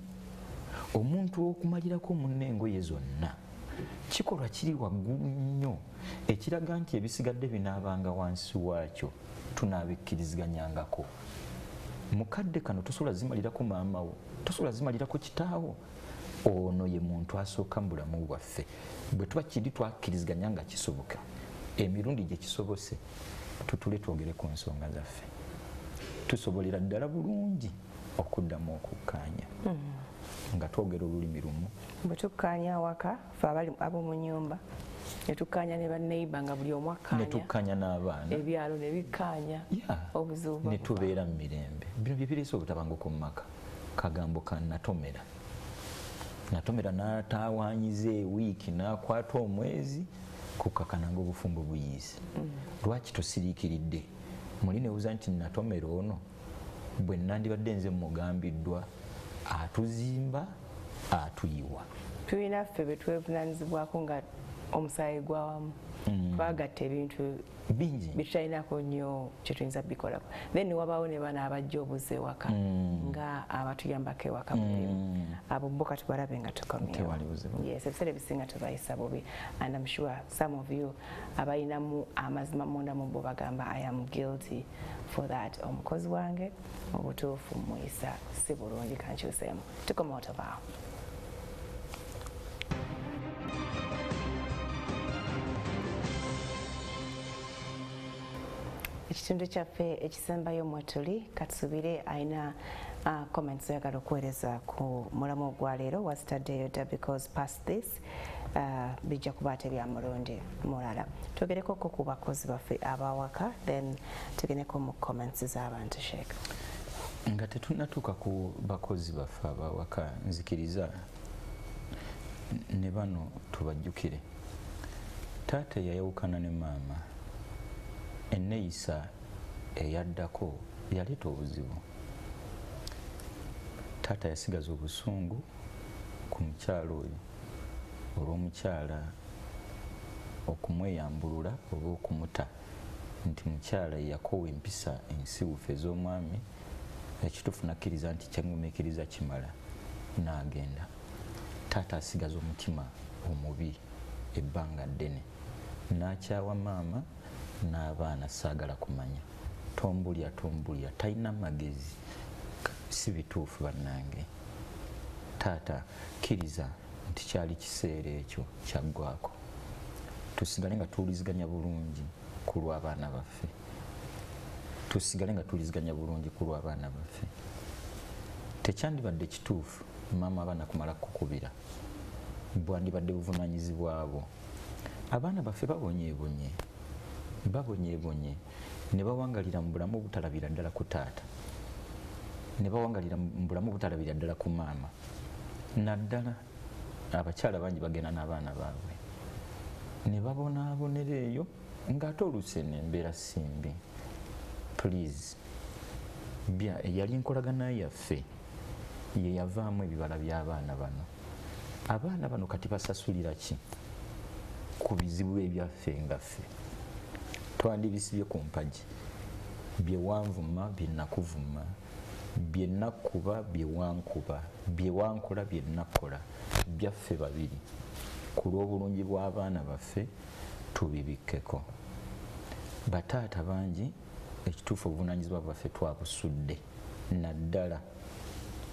omuntu okumalirako munne engoye zonna kikolwa kiri waggulu nnyo ekiraga nti ebisigadde binaabanga wansi waakyo tunaabikkiriziganyangako. Mukadde kano tosobola zimalirako maama wo, tosobola zimalirako kitaawo. Ono ye muntu asooka mu bulamu bwaffe. Bwe tuba kiri twakkiriziganya nga kisoboka, emirundi gye kisobose tutule twogere ku nsonga zaffe, tusobolera ddala bulungi okuddamu okukkaanya nga twogera olulimi lumu. Bwe tukkaanya awaka ffe abali ab'omu nnyumba, ne tukkaanya ne banneighbor nga buli omu akkaanya, ne tukkaanya n'abaana, ebyalo ne bikkaanya, obuzibu ne tubeera mu mirembe. Bino bye bireese obutabanguko mu maka. Kagambo ka natomera, natomera n'ataawaanyiza ewiiki n'akwata omwezi kukkakana ng'obufumbo buyiise. Lwaki tosiriikiridde? Muli nebuuza nti natomera ono bwe nandibadde nze mugambiddwa atuzimba atuyiwa. Tulina ffe be twevunaanyizibwako nga omusaayi gwawamu, twagatta ebintu bingi bitutalinaako nnyo kye tuyinza bikolako. Then ne wabaawo ne bano abajja obuzza ewaka nga abatuyambako ewaka mu mirimu. Abo bo katubalabe nga tukomyewo. Yes, ebiseera ebisinga tubayisa bubi, and I'm sure some of you abalinamu amazima munda mu bo bagamba I am guilty for that. Omukozi wange mu butuufu muyisa si bulungi, kankyuseemu. Tukomawo tobaawo. Ekitundu kyaffe ekisembayo mwe tuli, katusubire alina comments oyagala okuweereza ku mulamu ogwaleero wasitaddeyo dda, because past this bijja kuba ate bya mulundi mulala. Twogerekoko ku bakozi baffe abawaka, then tugendeko mu comments z'abantu. Sheikh, nga tetunnatuuka ku bakozi baffe abawaka, nzikiriza ne bano tubajjukire. Taata yayawukana ne maama, enneeyisa eyaddako yaleeta obuzibu. Taata yasigaza obusungu ku mukyala oyo olw'omukyala okumweyambulula oba okumuta nti mukyala yakoowa empisa ensiwufu ez'omwami, ekituufu nakkiriza nti kyengumiikiriza kimala n'agenda. Taata asigaza omutima omubi ebbanga ddene, n'akyawa maama n'abaana. Saagala kumanya, tombulya tombulya, talina magezi. Si bituufu bannange. Taata kkiriza nti kyali kiseera ekyo kyaggwako, tusigale nga tuwuliziganya bulungi ku lw'abaana baffe, tusigale nga tuwuliziganya bulungi ku lw'abaana baffe. Tekyandibadde kituufu maama abaana kumala kukubira, bwandibadde buvunaanyizibwabo. Abaana baffe babonyeebonye, babonyeebonye ne bawangalira mu bulamu obutalabira ddala ku taata, ne bawangalira mu bulamu obutalabira ddala ku maama. Naddala abakyala bangi bagenda n'abaana baabwe ne babonaabonera eyo ng'ate oluusi eno embeera si mbi. Please, eyali enkolagana yaffe ye yavaamu ebibala by'abaana bano. Abaana bano kati basasulira ki ku bizibu ebyaffe nga ffe? Twandibisibye ku mpagi, bye wanvuma bye nakuvuma, bye nakkuba bye wankuba, bye wankola bye nakkola, byaffe babiri. Ku lw'obulungi bw'abaana baffe tubibikkeko. Bataata bangi ekituufu obuvunaanyizibwa bwaffe twabusudde, naddala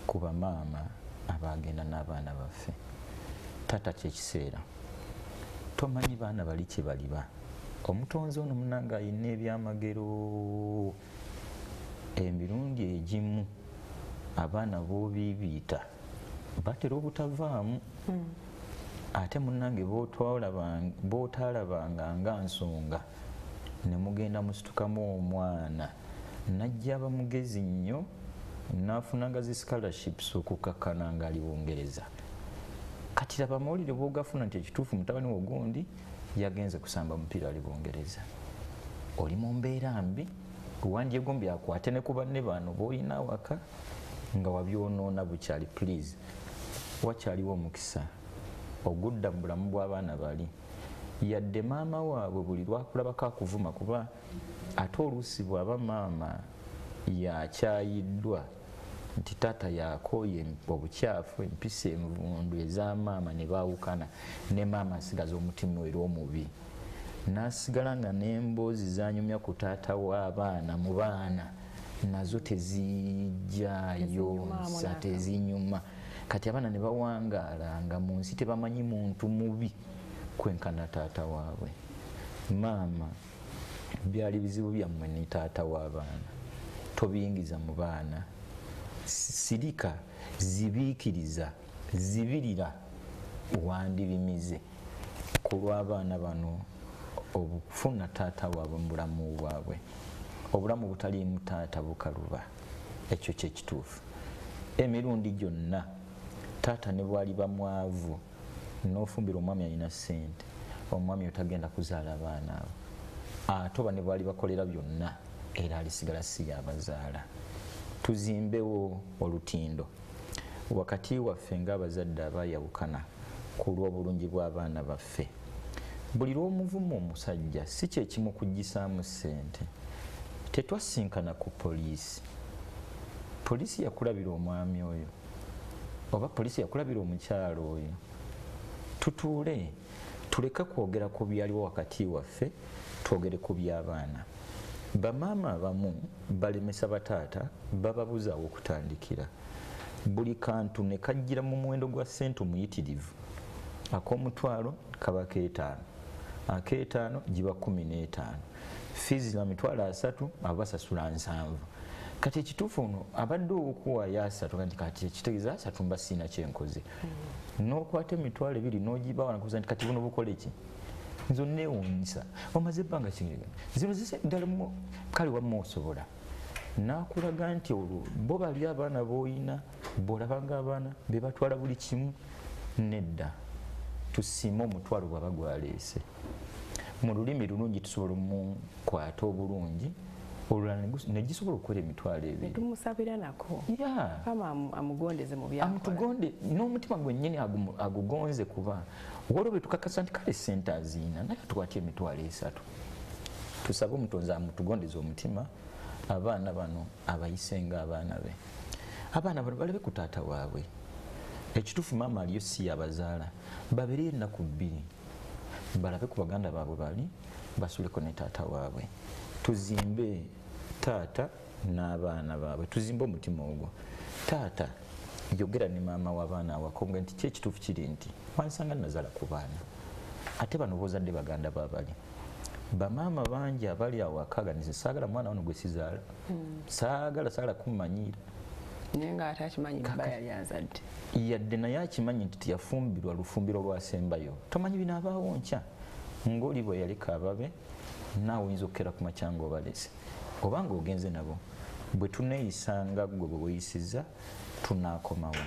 ku bamaama abagenda n'abaana baffe. Taata kyekiseera tomanyi baana bali kye baliba. Omutonzi ono munange ayina ebyamagero. Emirundi egimu abaana b'obiibiita batera obutavaamu. Ate munnange b'otaalabanga nga nsonga ne mugenda musitukamu omwana najja aba mugezi nnyo n'afunanga zi scholarships okukakkana nga ali Bungereza. Kati laba amawulire bw'ogafuna nti ekituufu mutabani wo gundi yagenze kusamba mupiira ali Bungereza. Oli mu mbeera mbi, wandyegombye akwate ne ku banne bano b'olina awaka nga wabyonoona bukyali. Please, wakyaliwo omukisa ogudda mu bulamu bw'abaana bali. Yadde maama waabwe buli lwakulabako akuvuma, kuba ate oluusi bw'aba maama yakyayiddwa nti taata yakooye obukyafu, empisa envundu ez'amaama ne baawukana, ne maama asigaza omutima era omubi n'asigala nga n'emboozi zanyumya ku taata w'abaana mu baana nazo tezijjaayo nsa, tezinyuma. Kati abaana ne bawangaala nga mu nsi tebamanyi muntu mubi kwenkana taata waabwe. Maama, byali bizibu byammwe ne taata w'abaana, tobiyingiza mu baana. Sirika, zibiikiriza, zibirira, wandibimize ku lw'abaana bano obufuna taata waabwe mu bulamu bwabwe. Obulamu butaliimu taata bukaluba, ekyo kyekituufu. Emirundi gyonna taata ne bw'aliba mwavu n'ofumbira omwami alina ssente, omwami otagenda kuzaala abaana abo, ate oba ne bw'ali bakolera byonna era alisigala si yabazaala. Tuzimbewo olutindo wakati waffe ng'abazadde abaayawukana ku lw'obulungi bw'abaana baffe. Buli lw'omuvuma omusajja si kye kimukuggyisaamu ssente. Tetwasinkana ku poliisi. Poliisi yakulabira omwami oyo oba poliisi yakulabira omukyalo oyo. Tutuule tuleke kwogera ku byaliwo wakati waffe, twogere ku by'abaana. Bamaama abamu balemesa bataata, bababuzaawo okutandikira. Buli kantu ne kajjira mu muwendo gwa ssente omuyitirivu. Ak'omutwalo kaba keetaano, akeetaano giba 15, fiizi za 30,000 abo basasula 70. Kati ekituufu ono abadde okuwaayo 3, nti kati ekitegeeza 3 mba siina kyenkoze. N'okwata 20,000 n'ogibawa nakubuuza nti kati buno bukole ki? Nze onneewuunyisa, omaze ebbanga kingirigana zino zise ddala kale wamma osobola. N'akulaga nti olwo bo bali abaana b'oyina, bw'olabanga abaana be batwala buli kimu. Nedda, tusiime omutwalo bw'aba gwaleese. Mu lulimi lulungi tusobola omukwata obulungi, olulala ne gisobola okukola 20,000. Tumusabira nako. Kama amugondeze mu byakola. Amutugonde n'omutima gwennyini agugonze, kuba waliwo bwe tukakasa nti kale ssente aziina naye tukwate 30,000. Tusabe omutonzi amutugondeze omutima, abaana bano abayise ng'abaana be. Abaana bano balabe ku taata waabwe. Ekituufu maama aliyo si yabazaala, babeereyo ennaku 2 balabe ku baganda baabwe bali, basuleko ne taata waabwe. Tuzimbe taata n'abaana baabwe, tuzimbe omutima ogwo. Taata yogera ne maama w'abaana awaka nti ki ekituufu kiri nti wansanga nazaala ku baana, ate bano b'ozadde baganda baabali. Bamaama bangi abali awaka ga nze saagala mwana wano gwe sizaala, saagala kummanyiira. Naye ng'ate akimanyi bba yali azadde. Yadde naye akimanyi nti teyafumbirwa lufumbiro lwasembayo. Tomanyi binaabaawo nkya. Ng'oli bwe yaleka ababe, naawe oyinza okukeera ku makya ng'obalese oba ng'ogenze nabo. Bwe tuneeyisanga ggwe bwe weeyisizza tunaakomawo.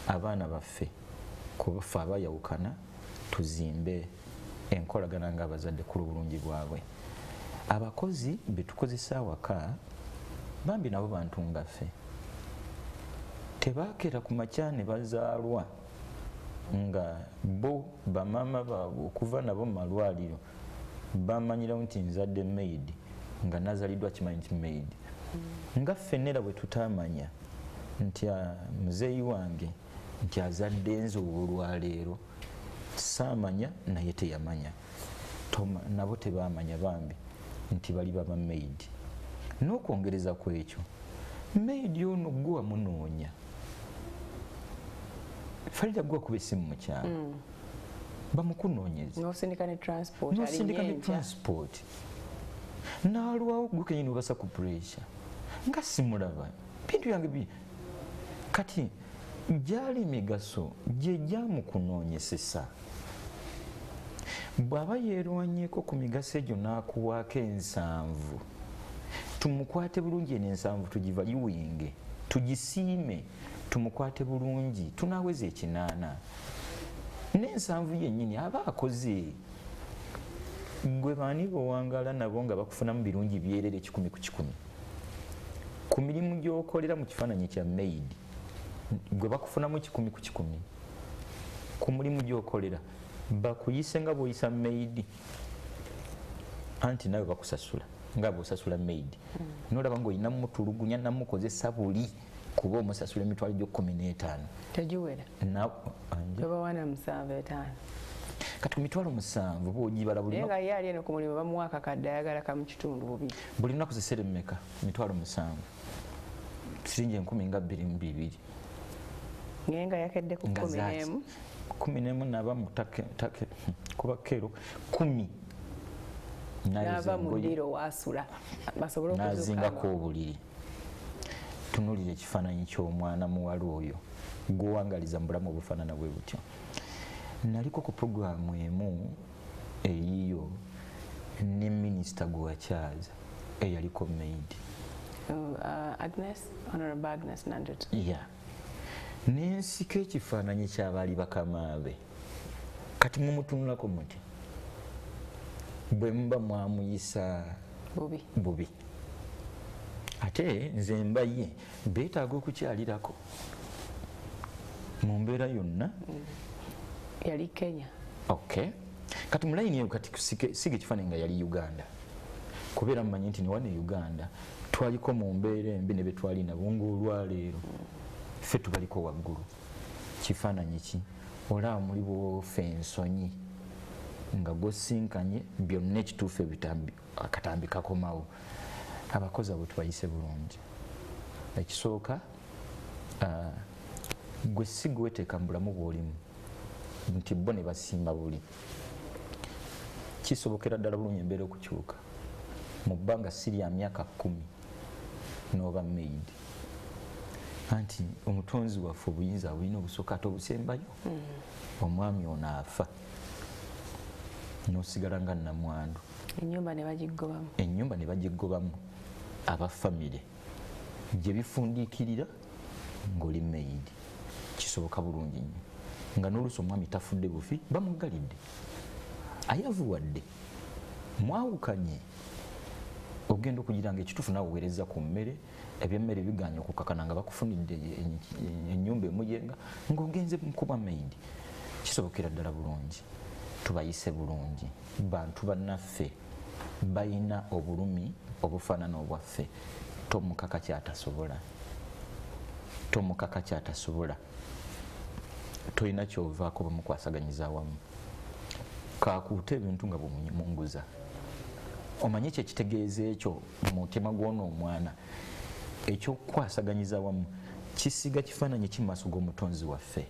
Abaana baffe kuba abayawukana tuzimbe enkolagana ng'abazadde ku lw'obulungi bwabwe. Abakozi be tukozesa awaka bambi nabo bantu nga ffe. Tebakeera ku makya ne bazaalwa nga bo bamaama baabwe okuva nabo mu malwaliro bamanyirawo nti nzadde maid, nga nazaliddwa kimanyi nti maid. Nga ffenna era bwe tutaamanya nti muzeeyi wange nti azadde nze olwaleero, Saamanya naye teyamanya, nabo tebamanya bambi nti bali baba maid. N'okwongereza ku ekyo, maid ono gwe wamunoonya, Farida, gwe wakuba essimu mu kyalo bamukunoonyeza, n'osindika ne transport, n'osindika ne alinye enkya. Transport n'alwawo, gwe kenyini obasa ku pressure nga simulaba bintu byange bi. Kati gyali emigaso gye gyamukunoonyesesa, bw'aba yeerwanyeko ku migaso egyo n'akuwaako 70, tumukwate bulungi. Eno 70 tugivaluinge, tugisiime, tumukwate bulungi, tunaweza 80 n'70 yennyini aba akoze. Gwe baani bowangala nabo nga bakufunamu birungi byerere 100 ku 100 ku mirimu gy'okolera mu kifaananyi kya maid? Gwe bakufunamu 100 ku 100 ku mulimu gy'okolera, bakuyise nga bw'oyisa maid, anti nawe bakusasula nga bw'osasula maid, nolaba ng'olina mutulugunya namukozesa buli kuba omusasula emitwalo gyo 15. Tegiwera. Anja. Babawana 7, 5. Kati ku mitwalo 7 bw'ogibala buli Naye nga ye ali eno ku mulimu bamuwa akakadde, ayagala kamu kitundu bubiri. Buli lunaku zisere mmeka? Mitwalo 7, siringi 2022. Naye nga yakedde ku Nga 11. zaaki? 11 naba mu take kuba kero 10. Nayoza N'ava mu engoye, ddiiro waasula basobole okuzuuka. N'azingako obuliri. Tunulira ekifaananyi ky'omwana muwala oyo gwowangaliza mu bulamu obufaanana bwe butyo. Naliko ku puroguramu emu eyiyo ne minisita gwe wakyaza eyaliko maid. Agnes, Honorable Agnes Nandutu. Ya, nensika ekifaananyi ky'abaali bakamaabe. Kati mumutunulako muti bwe muba mwamuyisa bubi. Bubi. Ate nze mba ye beetaaga okukyalirako mu mbeera yonna. Yali Kenya. Okay, kati mu layini eyo, kati siga ekifaananyi nga yali Uganda, kubeera mumanyi nti newana e Uganda twaliko mu mbeera embi ne betwali nabo, ngaolwaleero ffe tubaliko waggulu. Kifaananyi ki olaba muli bwofa ensonyi nga gwosinkanye byonna ekituufu ebitambi akatambi kakomawo. Abakozi abo tubayise bulungi. Ekisooka, gwe si gweteeka mu bulamu bw'olimu nti bo ne basimba buli. Kisobokera ddala bulungi embeera okukyuka mu bbanga si lya myaka 10 n'oba maid, anti omutonzi waffe obuyinza bulina obusooka ate obusembayo. Omwami ono afa n'osigala nga namwandu. Ennyumba ne bagigobamu. Ennyumba ne bagigobamu aba famire gye bifundiikirira ng'oli maid. Kisoboka bulungi nnyo nga n'oluusi omwami tafudde bufi, bamuggalidde, ayavuwadde, mwawukanye, ogenda okugira nga ekituufu naawe oweereza ku mmere, ebyemmere biganye okukakana nga bakufunidde ennyumba emuyenga ng'ogenze mukuba maid. Kisobokera ddala bulungi. Tubayise bulungi, bantu bannaffe balina obulumi obufaanana obwaffe. Tomukaka kyatasobola, tomukaka kyatasobola. Tolina kyovaako bamukwasaganyiza awamu, kakuute ebintu nga bwemunguza. Omanye kyekitegeeza ekyo mu mutima gw'ono omwana ekyokukwasaganyiza awamu kisiga kifaananyi ki mu maaso g'omutonzi waffe?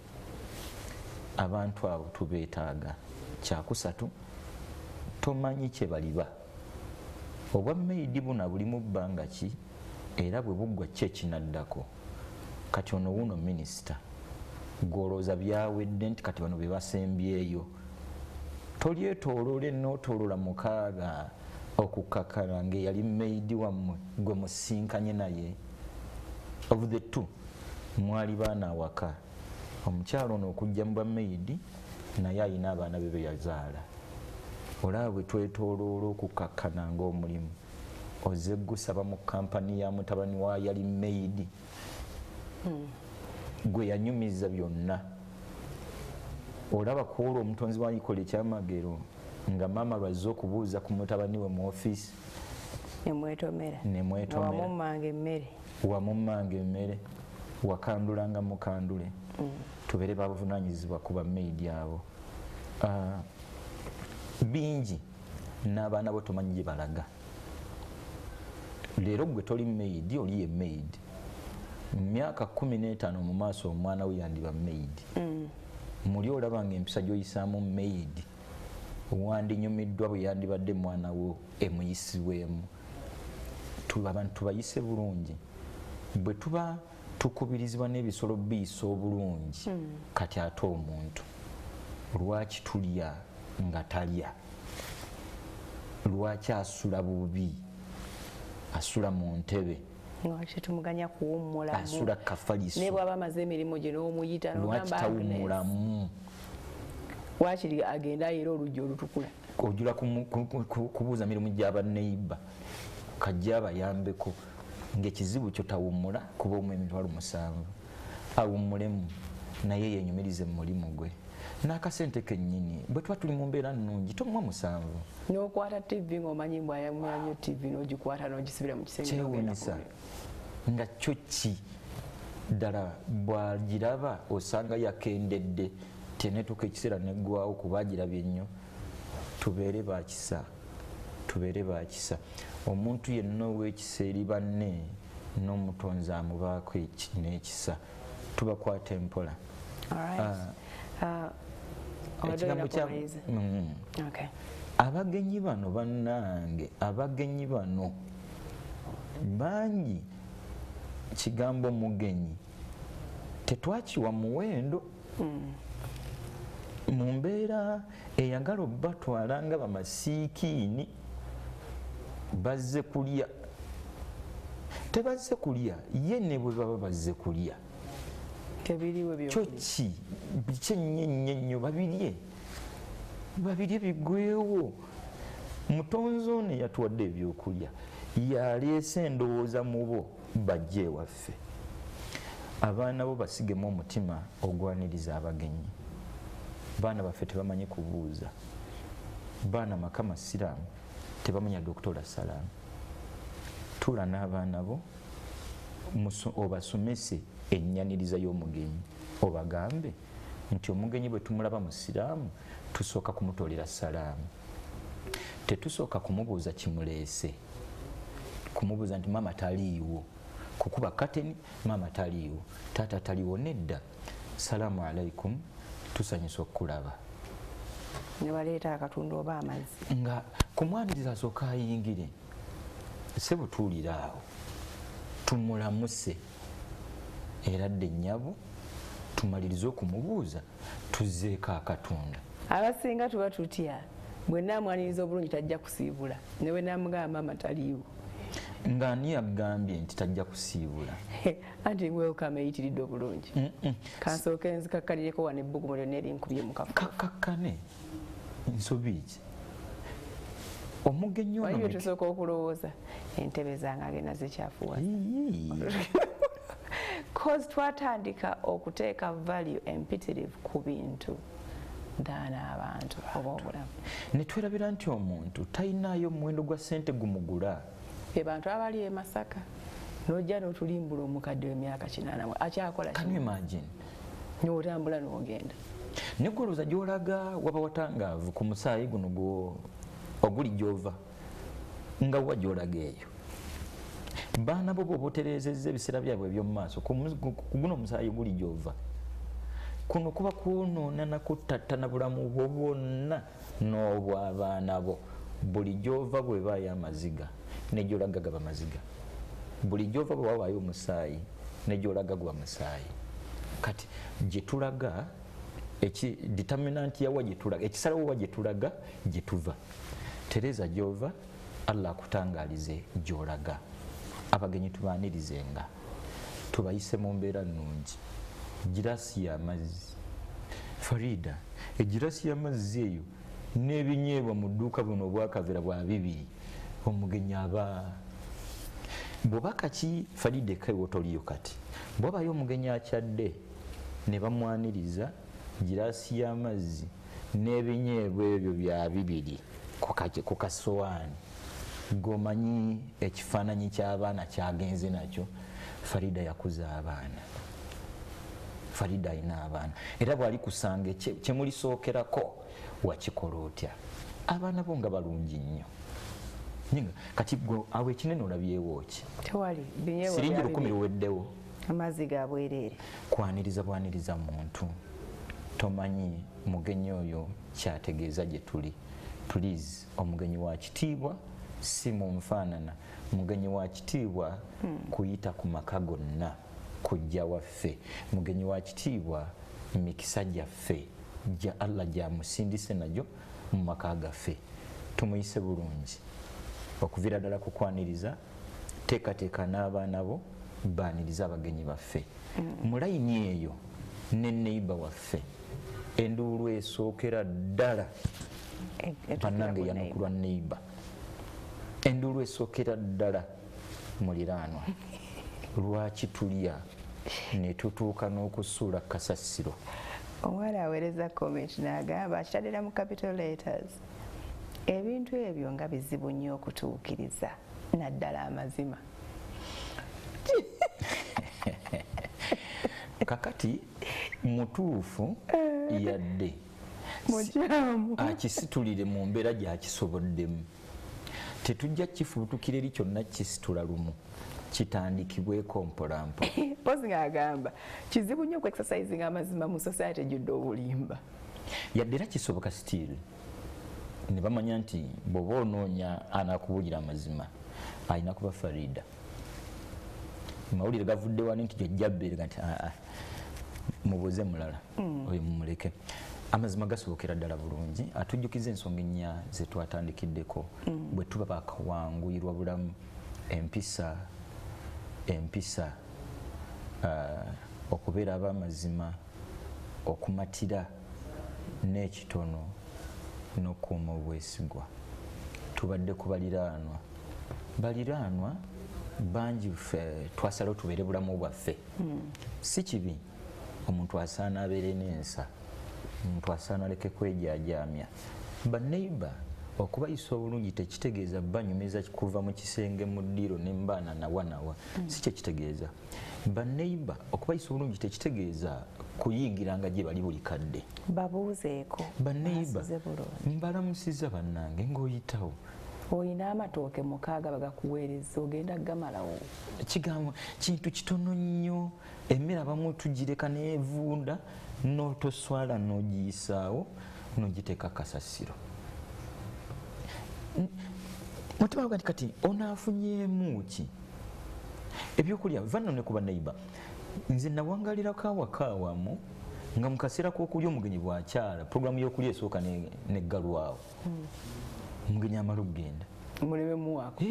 Abantu abo tubeetaaga. Kyakusatu, tomanyi kye baliba. Obwa maid buna bulimu bbanga ki, era bwe buggwa ki ekinaddako? Kati ono wuno minisita gwolowooza byawedde nti kati bano be basembyeyo. Tolyetooloola enootoloola 6 okukakana ng'eyali maid wammwe gwe musinkanye naye. Of the two mwali baana awaka, omukyalo ono okujja mu bwa maid naye ayina abaana be beyazaala. Olaba bwe twetooloola okukakkana ng'omulimu ozze gusaba mu kampani ya mutabani wa yali maid gwe yanyumiza byonna. Olaba kwolwo omutonzi wayikola ekyamagero nga maama lwazze okubuuza ku mutabani we mu ofiisi. Nemwetomera. Nemwetomera. Wamummanga emmere. Wamummanga emmere, wakandulanga mukandule. Tubeere babuvunanyizibwa ku ba maid abo. Bingi n'abaana bo tomanyi gye balaga. Leero gwe toli maid, oli ye maid. Mu myaka 15 mu maaso omwana we yandiba maid. Muli olaba ng'empisa gy'oyisaamu maid wandinyumiddwa bwe yandibadde mwana wo emuyisibwemu. Abantu tubayise bulungi. Bwe tuba tukubirizibwa n'ebisolo biyisa obulungi, kati ate omuntu lwaki tulya nga talya? Lwaki asula bubi? Asula mu ntebe. Lwaki tumuganya kuwummulamu? Asula kafaliso. Ne bw'aba amaze emirimu gye n'omuyita lwaki n'ogamba Agnes, tawummulamu? Waakiri agenda ayera oluggi olutukula. Ojula kubuuza mirimu gy'abaneiba, kajja abayambeko ng'ekizibu kyo tawummula kuba omu 7,000 awummulemu naye yenyumirize mu mulimu gwe n'akasente kennyini. Bwe tuba tuli mu mbeera nnungi tomuwa 7. N'okwata TV ng'omanyi mbu ayamula nnyo TV n'ogikwata n'ogisibira mu kisenge n'ogenda Kyewuunyisa ku nga kyo ki ddala bw'agiraba osanga yakendedde teneetuuka ekiseera neggwawo kuba agirabye nnyo. Tubeere bakisa, tubeere bakisa. Omuntu yenna ow'ekisa eri banne n'omutonzi amubaako n'ekisa. Tubakwata empola. All right. Obadde Ekigambo olina kya kumaliriza? Okay. Abagenyi bano bannange, abagenyi bano bangi. Kigambo mugenyi tetwakiwa muwendo. Mu mbeera eyagala obbatwala nga bamasiikiini bazze kulya, tebazze kulya. Ye ne bwe baba bazze kulya tebiriwe kyo byokulya. Ki biki ennyo ennyo ennyo babirye, babirye biggweewo. Mutonzi ono eyatuwadde ebyokulya yaleese endowooza mu bo bajje ewaffe. Abaana bo basigemu omutima ogwaniriza abagenyi. Baana baffe tebamanyi kubuuza. Baana maka masiraamu tebamanya okutola salaamu. Tuula n'abaana bo obasomese ennyaniriza y'omugenyi, obagambe nti omugenyi bwe tumulaba musiraamu tusooka kumutoolera salaamu, tetusooka kumubuuza kimuleese, kumubuuza nti maama taliiwo, kukuba kateni maama taliiwo, taata taliiwo. Nedda, salaamu alaikum, tusanyusa okukulaba. Ne baleeta akatundu oba amazzi. Nga kumwaniriza asooka ayingire, sebo tuulira awo tumulamuse, era dde nnyabo tumalirize okumubuuza tuzzeeko akatunda. Abasinga tuba tutya bwe naamwaniriza obulungi tajja kusiibula, ne bwe naamugamba maama taliiwo. Nga ani yagambye nti tajja kusiibula? Anti welcome eyitiridde obulungi. Kansooke nzikakkalireko wano ebbugumu lyonna erinkubye mu kafo. Kakakkane, nsobi ki omugenyi ono? Waliwo tusooka okulowooza entebe zange agenda zikyafuwaza. Ii. Cause twatandika okuteeka value empitirivu ku bintu daana abantu oba obulamu. Ne twerabira nti omuntu talinaayo omuwendo gwa ssente gumugula. Be bantu abali e Masaka n'ojja n'otulimbula omukadde w'emyaka 80 akyakola Can you imagine? N'otambula n'ogenda. Ne golooza gy'olaga waba watangaavu ku musaayi guno oguli gy'ova nga wa gy'olaga eyo. Baana bo bw'oba otereezezza ebiseera byabwe eby'omu maaso ku guno omusaayi guli gy'ova, kuno kuba kwonoona na kuttattana bulamu bwo bwonna n'obw'abaana bo. Buli gy'ova bw'ebaayo amaziga ne gy'olaga gaba maziga, buli gy'ova bwe wabaayo omusaayi ne gy'olaga guba musaayi. Kati gye tulaga eki determinant yawa gye tulaga, ekisalawo wa gye tulaga gye tuva. Tereza gy'ova, Allah akutangaalize gy'olaga. Abagenyi tubaanirizenga, tubayise mu mbeera nnungi. Girasi y'amazzi, Farida, egirasi y'amazzi eyo n'ebinyeebwa mu dduuka buno obwakavera bwa 2, omugenyi aba bw'oba kaki. Farida, eka ewo toliyo kati, bw'abayo omugenyi akyadde ne bamwaniriza girasi y'amazzi n'ebinyeebwa ebyo bya 2 ku kasowaani, g'omanyi ekifaananyi ky'abaana kyagenze nakyo. Farida yakuza abaana. Farida alina abaana, era bwali kusanga kyemulisookerako wakikola otya? Abaana bo nga balungi nnyo. Kati gwe awo ekinene olabyewo ki? Tewali. Siringi 10 luweddewo. Amazzi ga bwereere. Kwaniriza bwaniriza muntu, tomanyi mugenyi oyo kyategeeza gye tuli. Please, omugenyi wa kitiibwa si mu nfaanana, mugenyi wa kitiibwa kuyita ku maka gonna kujja waffe, mugenyi wa kitiibwa mikisa gyaffe gya Allah gyamusindise nagyo mu maka gaffe. Tumuyise bulungi okuviira ddala kukwaniriza, teekateeka n'abaana bo baaniriza abagenyi baffe. Mu layini eyo ne neighbor waffe, enduulu esookera ddala bannange yanukulwa neighbor, enduulu esookera ddala muliraanwa. Lwaki tulya ne tutuuka n'okusuula kasasiro? Omwana aweereza comment n'agamba akitaddera mu capital letters, ebintu ebyo nga bizibu nnyo okutuukiriza, naddala amazima. Kakati mutuufu yadde akisitulire mu mbeera gy'akisoboddemu. Tetujja kifubutukira eri kyonna kisitula lumu, kitandikibweko mpolampola. Mpozi ng'agamba kizibu nnyo okuexercising amazima mu society ejjudde obulimba. Yadde era kisoboka still ne bamanya nti bw'oba onoonya anaakubuulira amazima alina kuba Farida. Mawulire gavudde wano nti jjajja bbeerega nti aa mubuuze mulala, oyo mumuleke. Amazima gasobokera ddala bulungi. Atujjukiza ensonga ennya ze twatandikiddeko bwe tuba bakawanguyirwa bulamu: empisa, empisa, okubeera ab'amazima, okumatira n'ekitono n'okukuuma obwesigwa. Tubadde ku baliraanwa. Baliraanwa bangi ffe twasalawo tubeere bulamu bwaffe. Si kibi, omuntu asaana abeere n'ensa, omuntu asaana aleke kwejaajaamya. Banneighbor okubayisa obulungi tekitegeeza banyumiza kuva mu kisenge mu ddiiro ne mbaana nawa nawa, si kye kitegeeza. Banneighbor okubayisa obulungi tekitegeeza kuyingiranga gye bali buli kadde. Babuuzeeko. Banneighbor mbalamusiza bannange ng'oyitawo. Oyina amatooke 6 bagakuweereza, ogenda gamalawo. Kigambo kintu kitono nnyo, emmere abamu tugireka n'evunda n'otoswala n'ogiyisaawo n'ogiteeka kasasiro. Mutima gwa kati onaafunyeemu ki? Ebyokulya vanno ne ku banneighbor. Nze nawangalirako awaka awamu nga mu kaseera k'okulya omugenyi bw'akyala, puroguramu y'okulya esooka neggalwawo. Omugenyi amala okugenda muleme muwaako.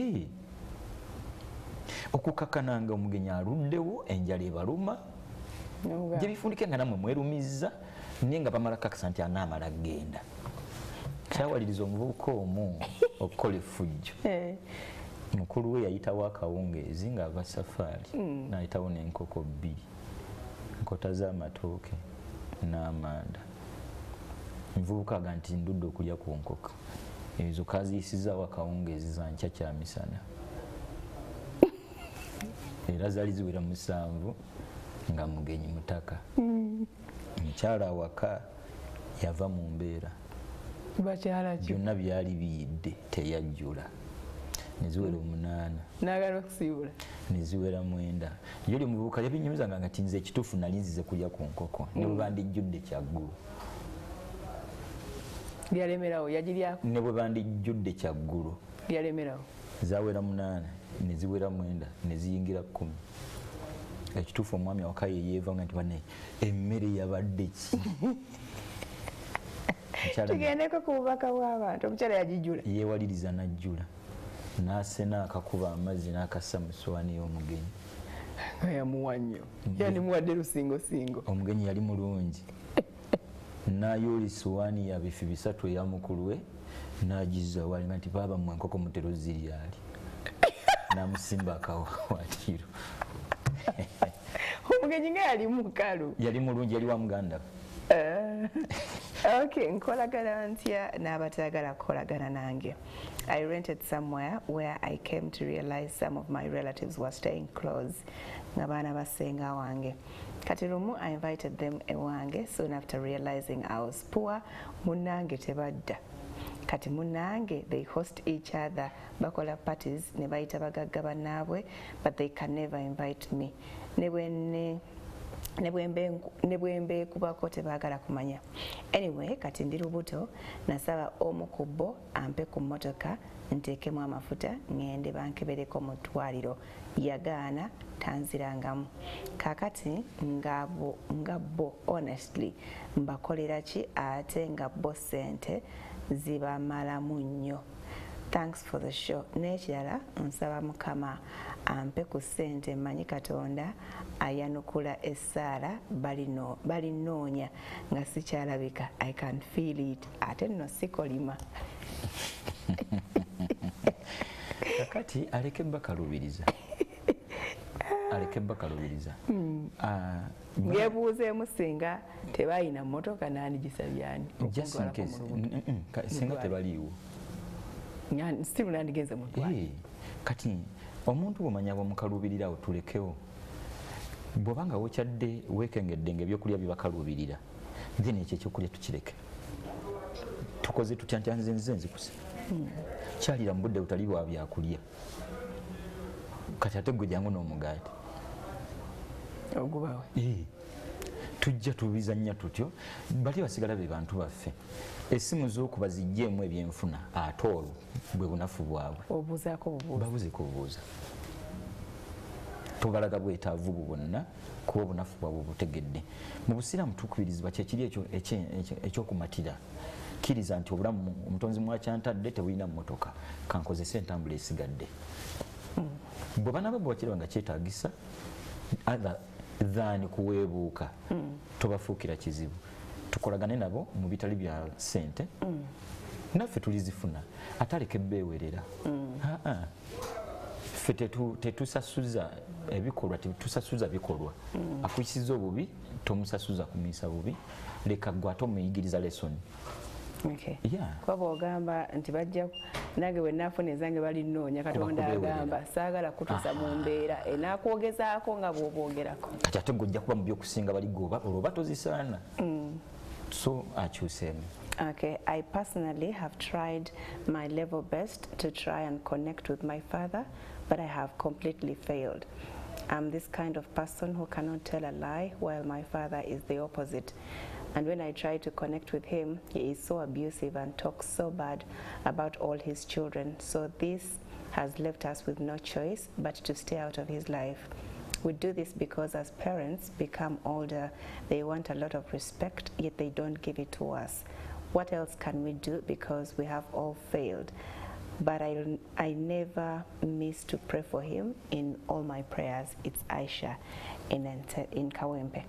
Okukakananga omugenyi aluddewo, enjala ebaluma, gye bifundike nga nammwe mwerumizza, naye nga bamala kakasa nti anaamala kugenda. Kyawaliriza omuvubuka omu okukola effujjo. Mukulu we yayitawo akawungeezi ng'ava safaari, n'ayitawo n'enkoko 2, nkota z'amatooke n'amanda. Omuvubuka aga nti ndudde okulya ku nkoko ezo kaziyisizaawo akawungeezi za nkya kya misana, era zaali ziwera 7 nga mugenyi mutaka. Omukyala awaka yava mu mbeera, byonna byali biyidde, teyajjula. Ne ziwera 8, n'agala okusiibula, ne ziwera 9. Yoli omuvubuka yabinyumizanga nga nti nze ekituufu nali nzize kulya ku nkoko, ne bwe bandijjudde kyaggulu. Yalemerawo, yagiryako. Ne bwe bandijjudde kyaggulu. Yalemerawo. Zawera 8, ne ziwera 9, ne ziyingira 10. Ekituufu omwami awaka ye yeevanga nti banne emmere yabadde ki? Tugendeko ku bubaka bw'abantu, omukyala yagijjula. Yeewaliriza n'ajjula. N'asena akakuba amazzi n'akassa mu ssowaani y'omugenyi. Nga yamuwa nnyo. Yandimuwadde lusingosingo. Omugenyi yali mulungi. N'ayoola essowaani ya bifi 3 eya mukulu we, n'agizza waali nti baaba mmwe enkoko mutera ozirya ali. N'amusimba akawawaatiro. Omugenyi nga yali mukalu. Yali mulungi, yali wa muganda. Okay, nkolagana ntya n'abatayagala kukolagana nange? I rented somewhere where I came to realize some of my relatives were staying close, nga baana ba ssenga wange. Kati lumu I invited them ewange. Soon after realizing I was poor, munnange tebadda. Kati munnange, they host each other, bakola parties ne bayita bagagga bannaabwe, but they can never invite me. Ne bwe ne bwe mbeekubako tebaagala kumanya. Anyway, kati ndi lubuto. Nasaba omu ku bo ampe ku mmotoka nteekemu amafuta ŋŋende bankebereko mu ddwaliro. Yagaana, tanzirangamu. Kaakati nga bo, honestly, mbakolera ki ate nga bo ssente zibamalamu nnyo? Thanks for the show. N'ekirala, nsaba Mukama ampe ku ssente. Mmanyi Katonda ayanukula essaala. Balinoonya nga sikyalabika. I can feel it. Ate nno sikolima. Kakati aleke bakalubiriza, aleke bakalubiriza. Ngebuuzeemu, singa tebalina mmotoka nandigisabyani? Just in case singa tebaliiwo. Still nandigenze mu ddwaliro. Kati omuntu bwomanya bwomukalubirirawo, tulekewo. Bw'obanga wokyadde weekengedde nga ebyokulya bibakalubirira, then ekyo ekyokulya tukireke. Tukoze tutya nti nze nzikuse kyalira mu budde butali bwa byakulya? Kati ate gwe jangu n'omugaati. Ogubawe. Tujja tubizannya tutyo. Bali basigala be bantu baffe. Essimu z'okuba zijjeemu ebyenfuna, ate olwo bwe bunafu bwabwe. Obuuzaako bubuuza. Babuzeeko bubuuza. Tobalaga bwetaavu bwo bwonna, kuba obunafu bwabwe butegedde. Mu busiraamu tukubirizibwa kyekiri ekyo ekyokumatira. Kkiriza nti obulamu omutonzi mwakyantadde tebulina mmotoka, kankozese entambula esigadde. Bwe banaaba bwakiraba nga kyetaagisa, other than kuweebuuka, tobafuukira kizibu. Tukolagane nabo mu bitali bya ssente, naffe tulizifuna. Ate aleke beewerera. Aa, ffe tetusasuza ebikolwa, tetusasuza bikolwa. Akuyisiza obubi, tomusasuza kumuyisa bubi. Leka gwe ate omuyigiriza lesson. Okay. Yeah. Kuba bw'ogamba nti bajja nange bwe naafuna ezange balinoonya, Katonda kubeewerera. agamba saagala kutuusa mu mbeera enaakwogezaako nga bw'obwogerako. Kati ate gwe ojja kuba mu byokusinga baligoba olwo oba tozisaana. So akyuseemu. Okay, I personally have tried my level best to try and connect with my father, but I have completely failed. I'm this kind of person who cannot tell a lie, while my father is the opposite. And when I try to connect with him, he is so abusive and talks so bad about all his children. So this has left us with no choice but to stay out of his life. We do this because as parents become older, they want a lot of respect, yet they don't give it to us. What else can we do, because we have all failed? But I never miss to pray for him in all my prayers. It's Aisha in Kawempe.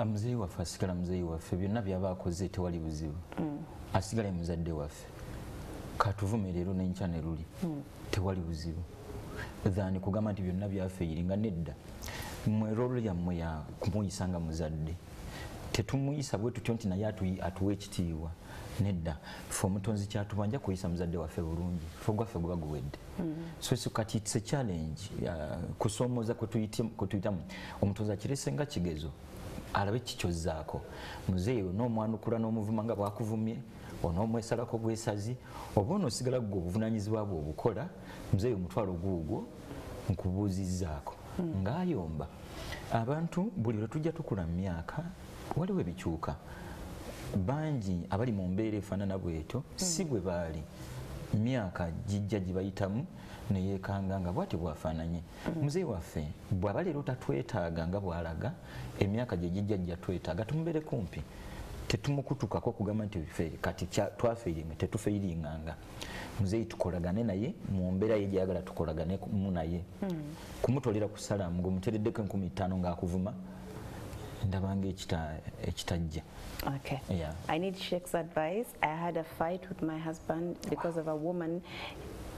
Muzeeyi waffe asigala muzeeyi waffe. Byonna byaba akoze tewali buzibu, asigala muzadde waffe. Katuvume leero n'enkya ne luli, tewali buzibu, than kugamba nti byonna byafeiringa. Nedda, mmwe role yammwe ya kumuyisa nga muzadde. Tetumuyisa bwe tutyo nti naye atuwa ekitiibwa. Nedda, ffe omutonzi kyatubanja kuyisa muzadde waffe bulungi, ffe ogwaffe guba guwedde. So kati it's a challenge, kusoomooza kwe tuyitamu. Omutonzi akirese nga kigezo alabe kikyozzaako. Muzeeyi n'omwanukula n'omuvuma nga bwakuvumye, onoomwesalako bwesazi, oba onoosigala gwe obuvunaanyizibwa bwe obukola. Muzeeyi omutwalo guugwo nkubuuzizzaako ng'ayomba abantu. Buli lwe tujja tukula mu myaka, waliwo ebikyuka. Bangi abali mu mbeera efaanana bwetyo si bwe baali. Myaka gijja gibayitamu neyeekanga nga bwatyo bwafaananye. Muzeeyi waffe bw'aba leero tatwetaaga nga bw'alaga, emyaka gye gijja jja twetaaga. Tumubeere kumpi, tetumukutukako okugamba nti ffe kati twafeiringa. Tetufeiringanga. Muzeeyi tukolagane naye mu mbeera ye gyayagala tukolagane mu naye. Kumutolera ku salaamu ng'omutereddeko 5000 ng'akuvuma, ndabanga ekitajja. Okay. Yeah. I need Sheikh's advice. I had a fight with my husband because of a woman.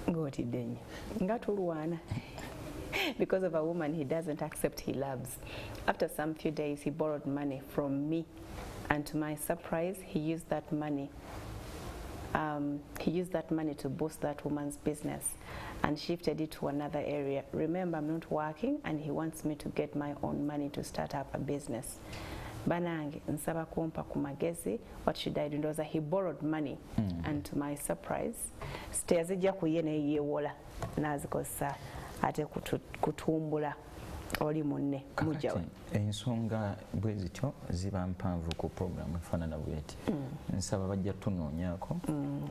Ng'otidde nnyo. Nga tulwana. Because of a woman he doesn't accept he loves. After some few days, he borrowed money from me And to my surprise, he used that money. He used that money to boost that woman's business and shifted it to another area. Remember, I'm not working and he wants me to get my own money to start up a business. Banange, nsaba kumpa ku magezi, what should I do? Ndowooza he borrowed money and to my surprise, teyazijja ku ye naye yeewola n'azikozesa ate kutumbula oli munne mujja we. Ensonga bwe zityo ziba mpanvu ku programu efaanana bweti. Nsaba bajja tunoonyaako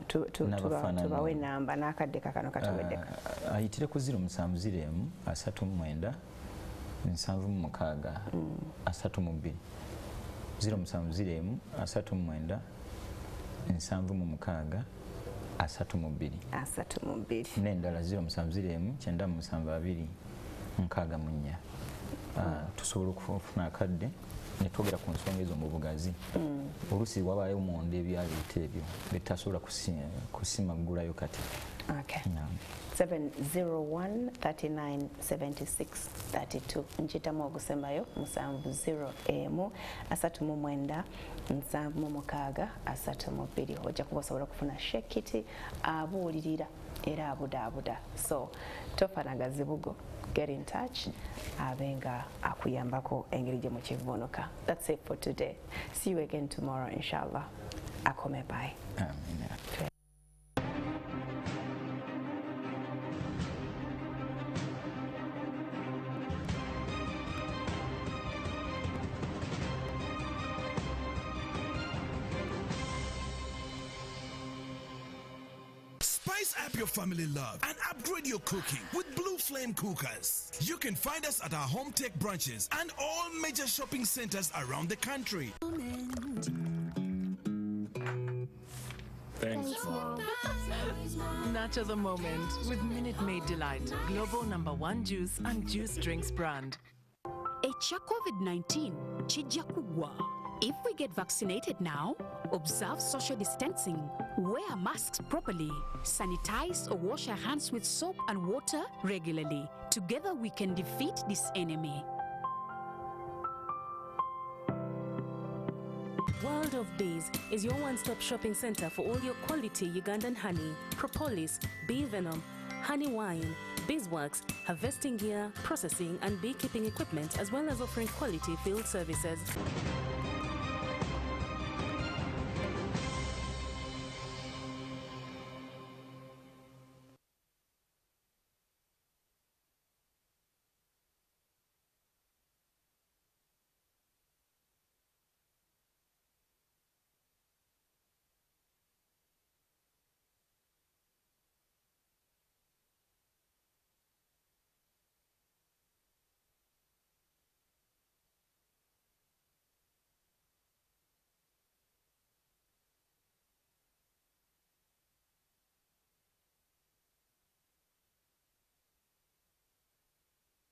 tubawe enamba n'akadde kakano katuweddeko. Ayitire ku 0701 39 76 32 0701 39 76 32 32 n'endala 0701 972 64. Tusobola okufuna akadde ne twogera ku nsonga ezo mu bugazi. Oluusi wabaayo munda ebyaleeta ebyo betasobola kusimaggulayo kati. Okay. 701 39 76 32 nkitamu ogusembayo 701 39 76 32 ojja kuba osobola okufuna Shekiti abuulirira era abudaabuda. So tofana gazibugo, get in touch abenga akuyambako engeri gye mukivuunuka. That's it for today. See you again tomorrow inshallah. Akome, bye. Amen. Up your family love and upgrade your cooking with Blue Flame Cookers. You can find us at our Home Tech branches and all major shopping centers around the country. Thanks, Mom. Nurture the moment with Minute Maid Delight, global #1 juice and juice drinks brand. Ekya COVID-19 kijja kuggwa. If we get vaccinated now, observe social distancing, wear masks properly, sanitize or wash our hands with soap and water regularly. Together we can defeat this enemy. World of Bees is your one-stop shopping center for all your quality Ugandan honey, propolis, bee venom, honey wine, beeswax, harvesting gear, processing and beekeeping equipment, as well as offering quality field services.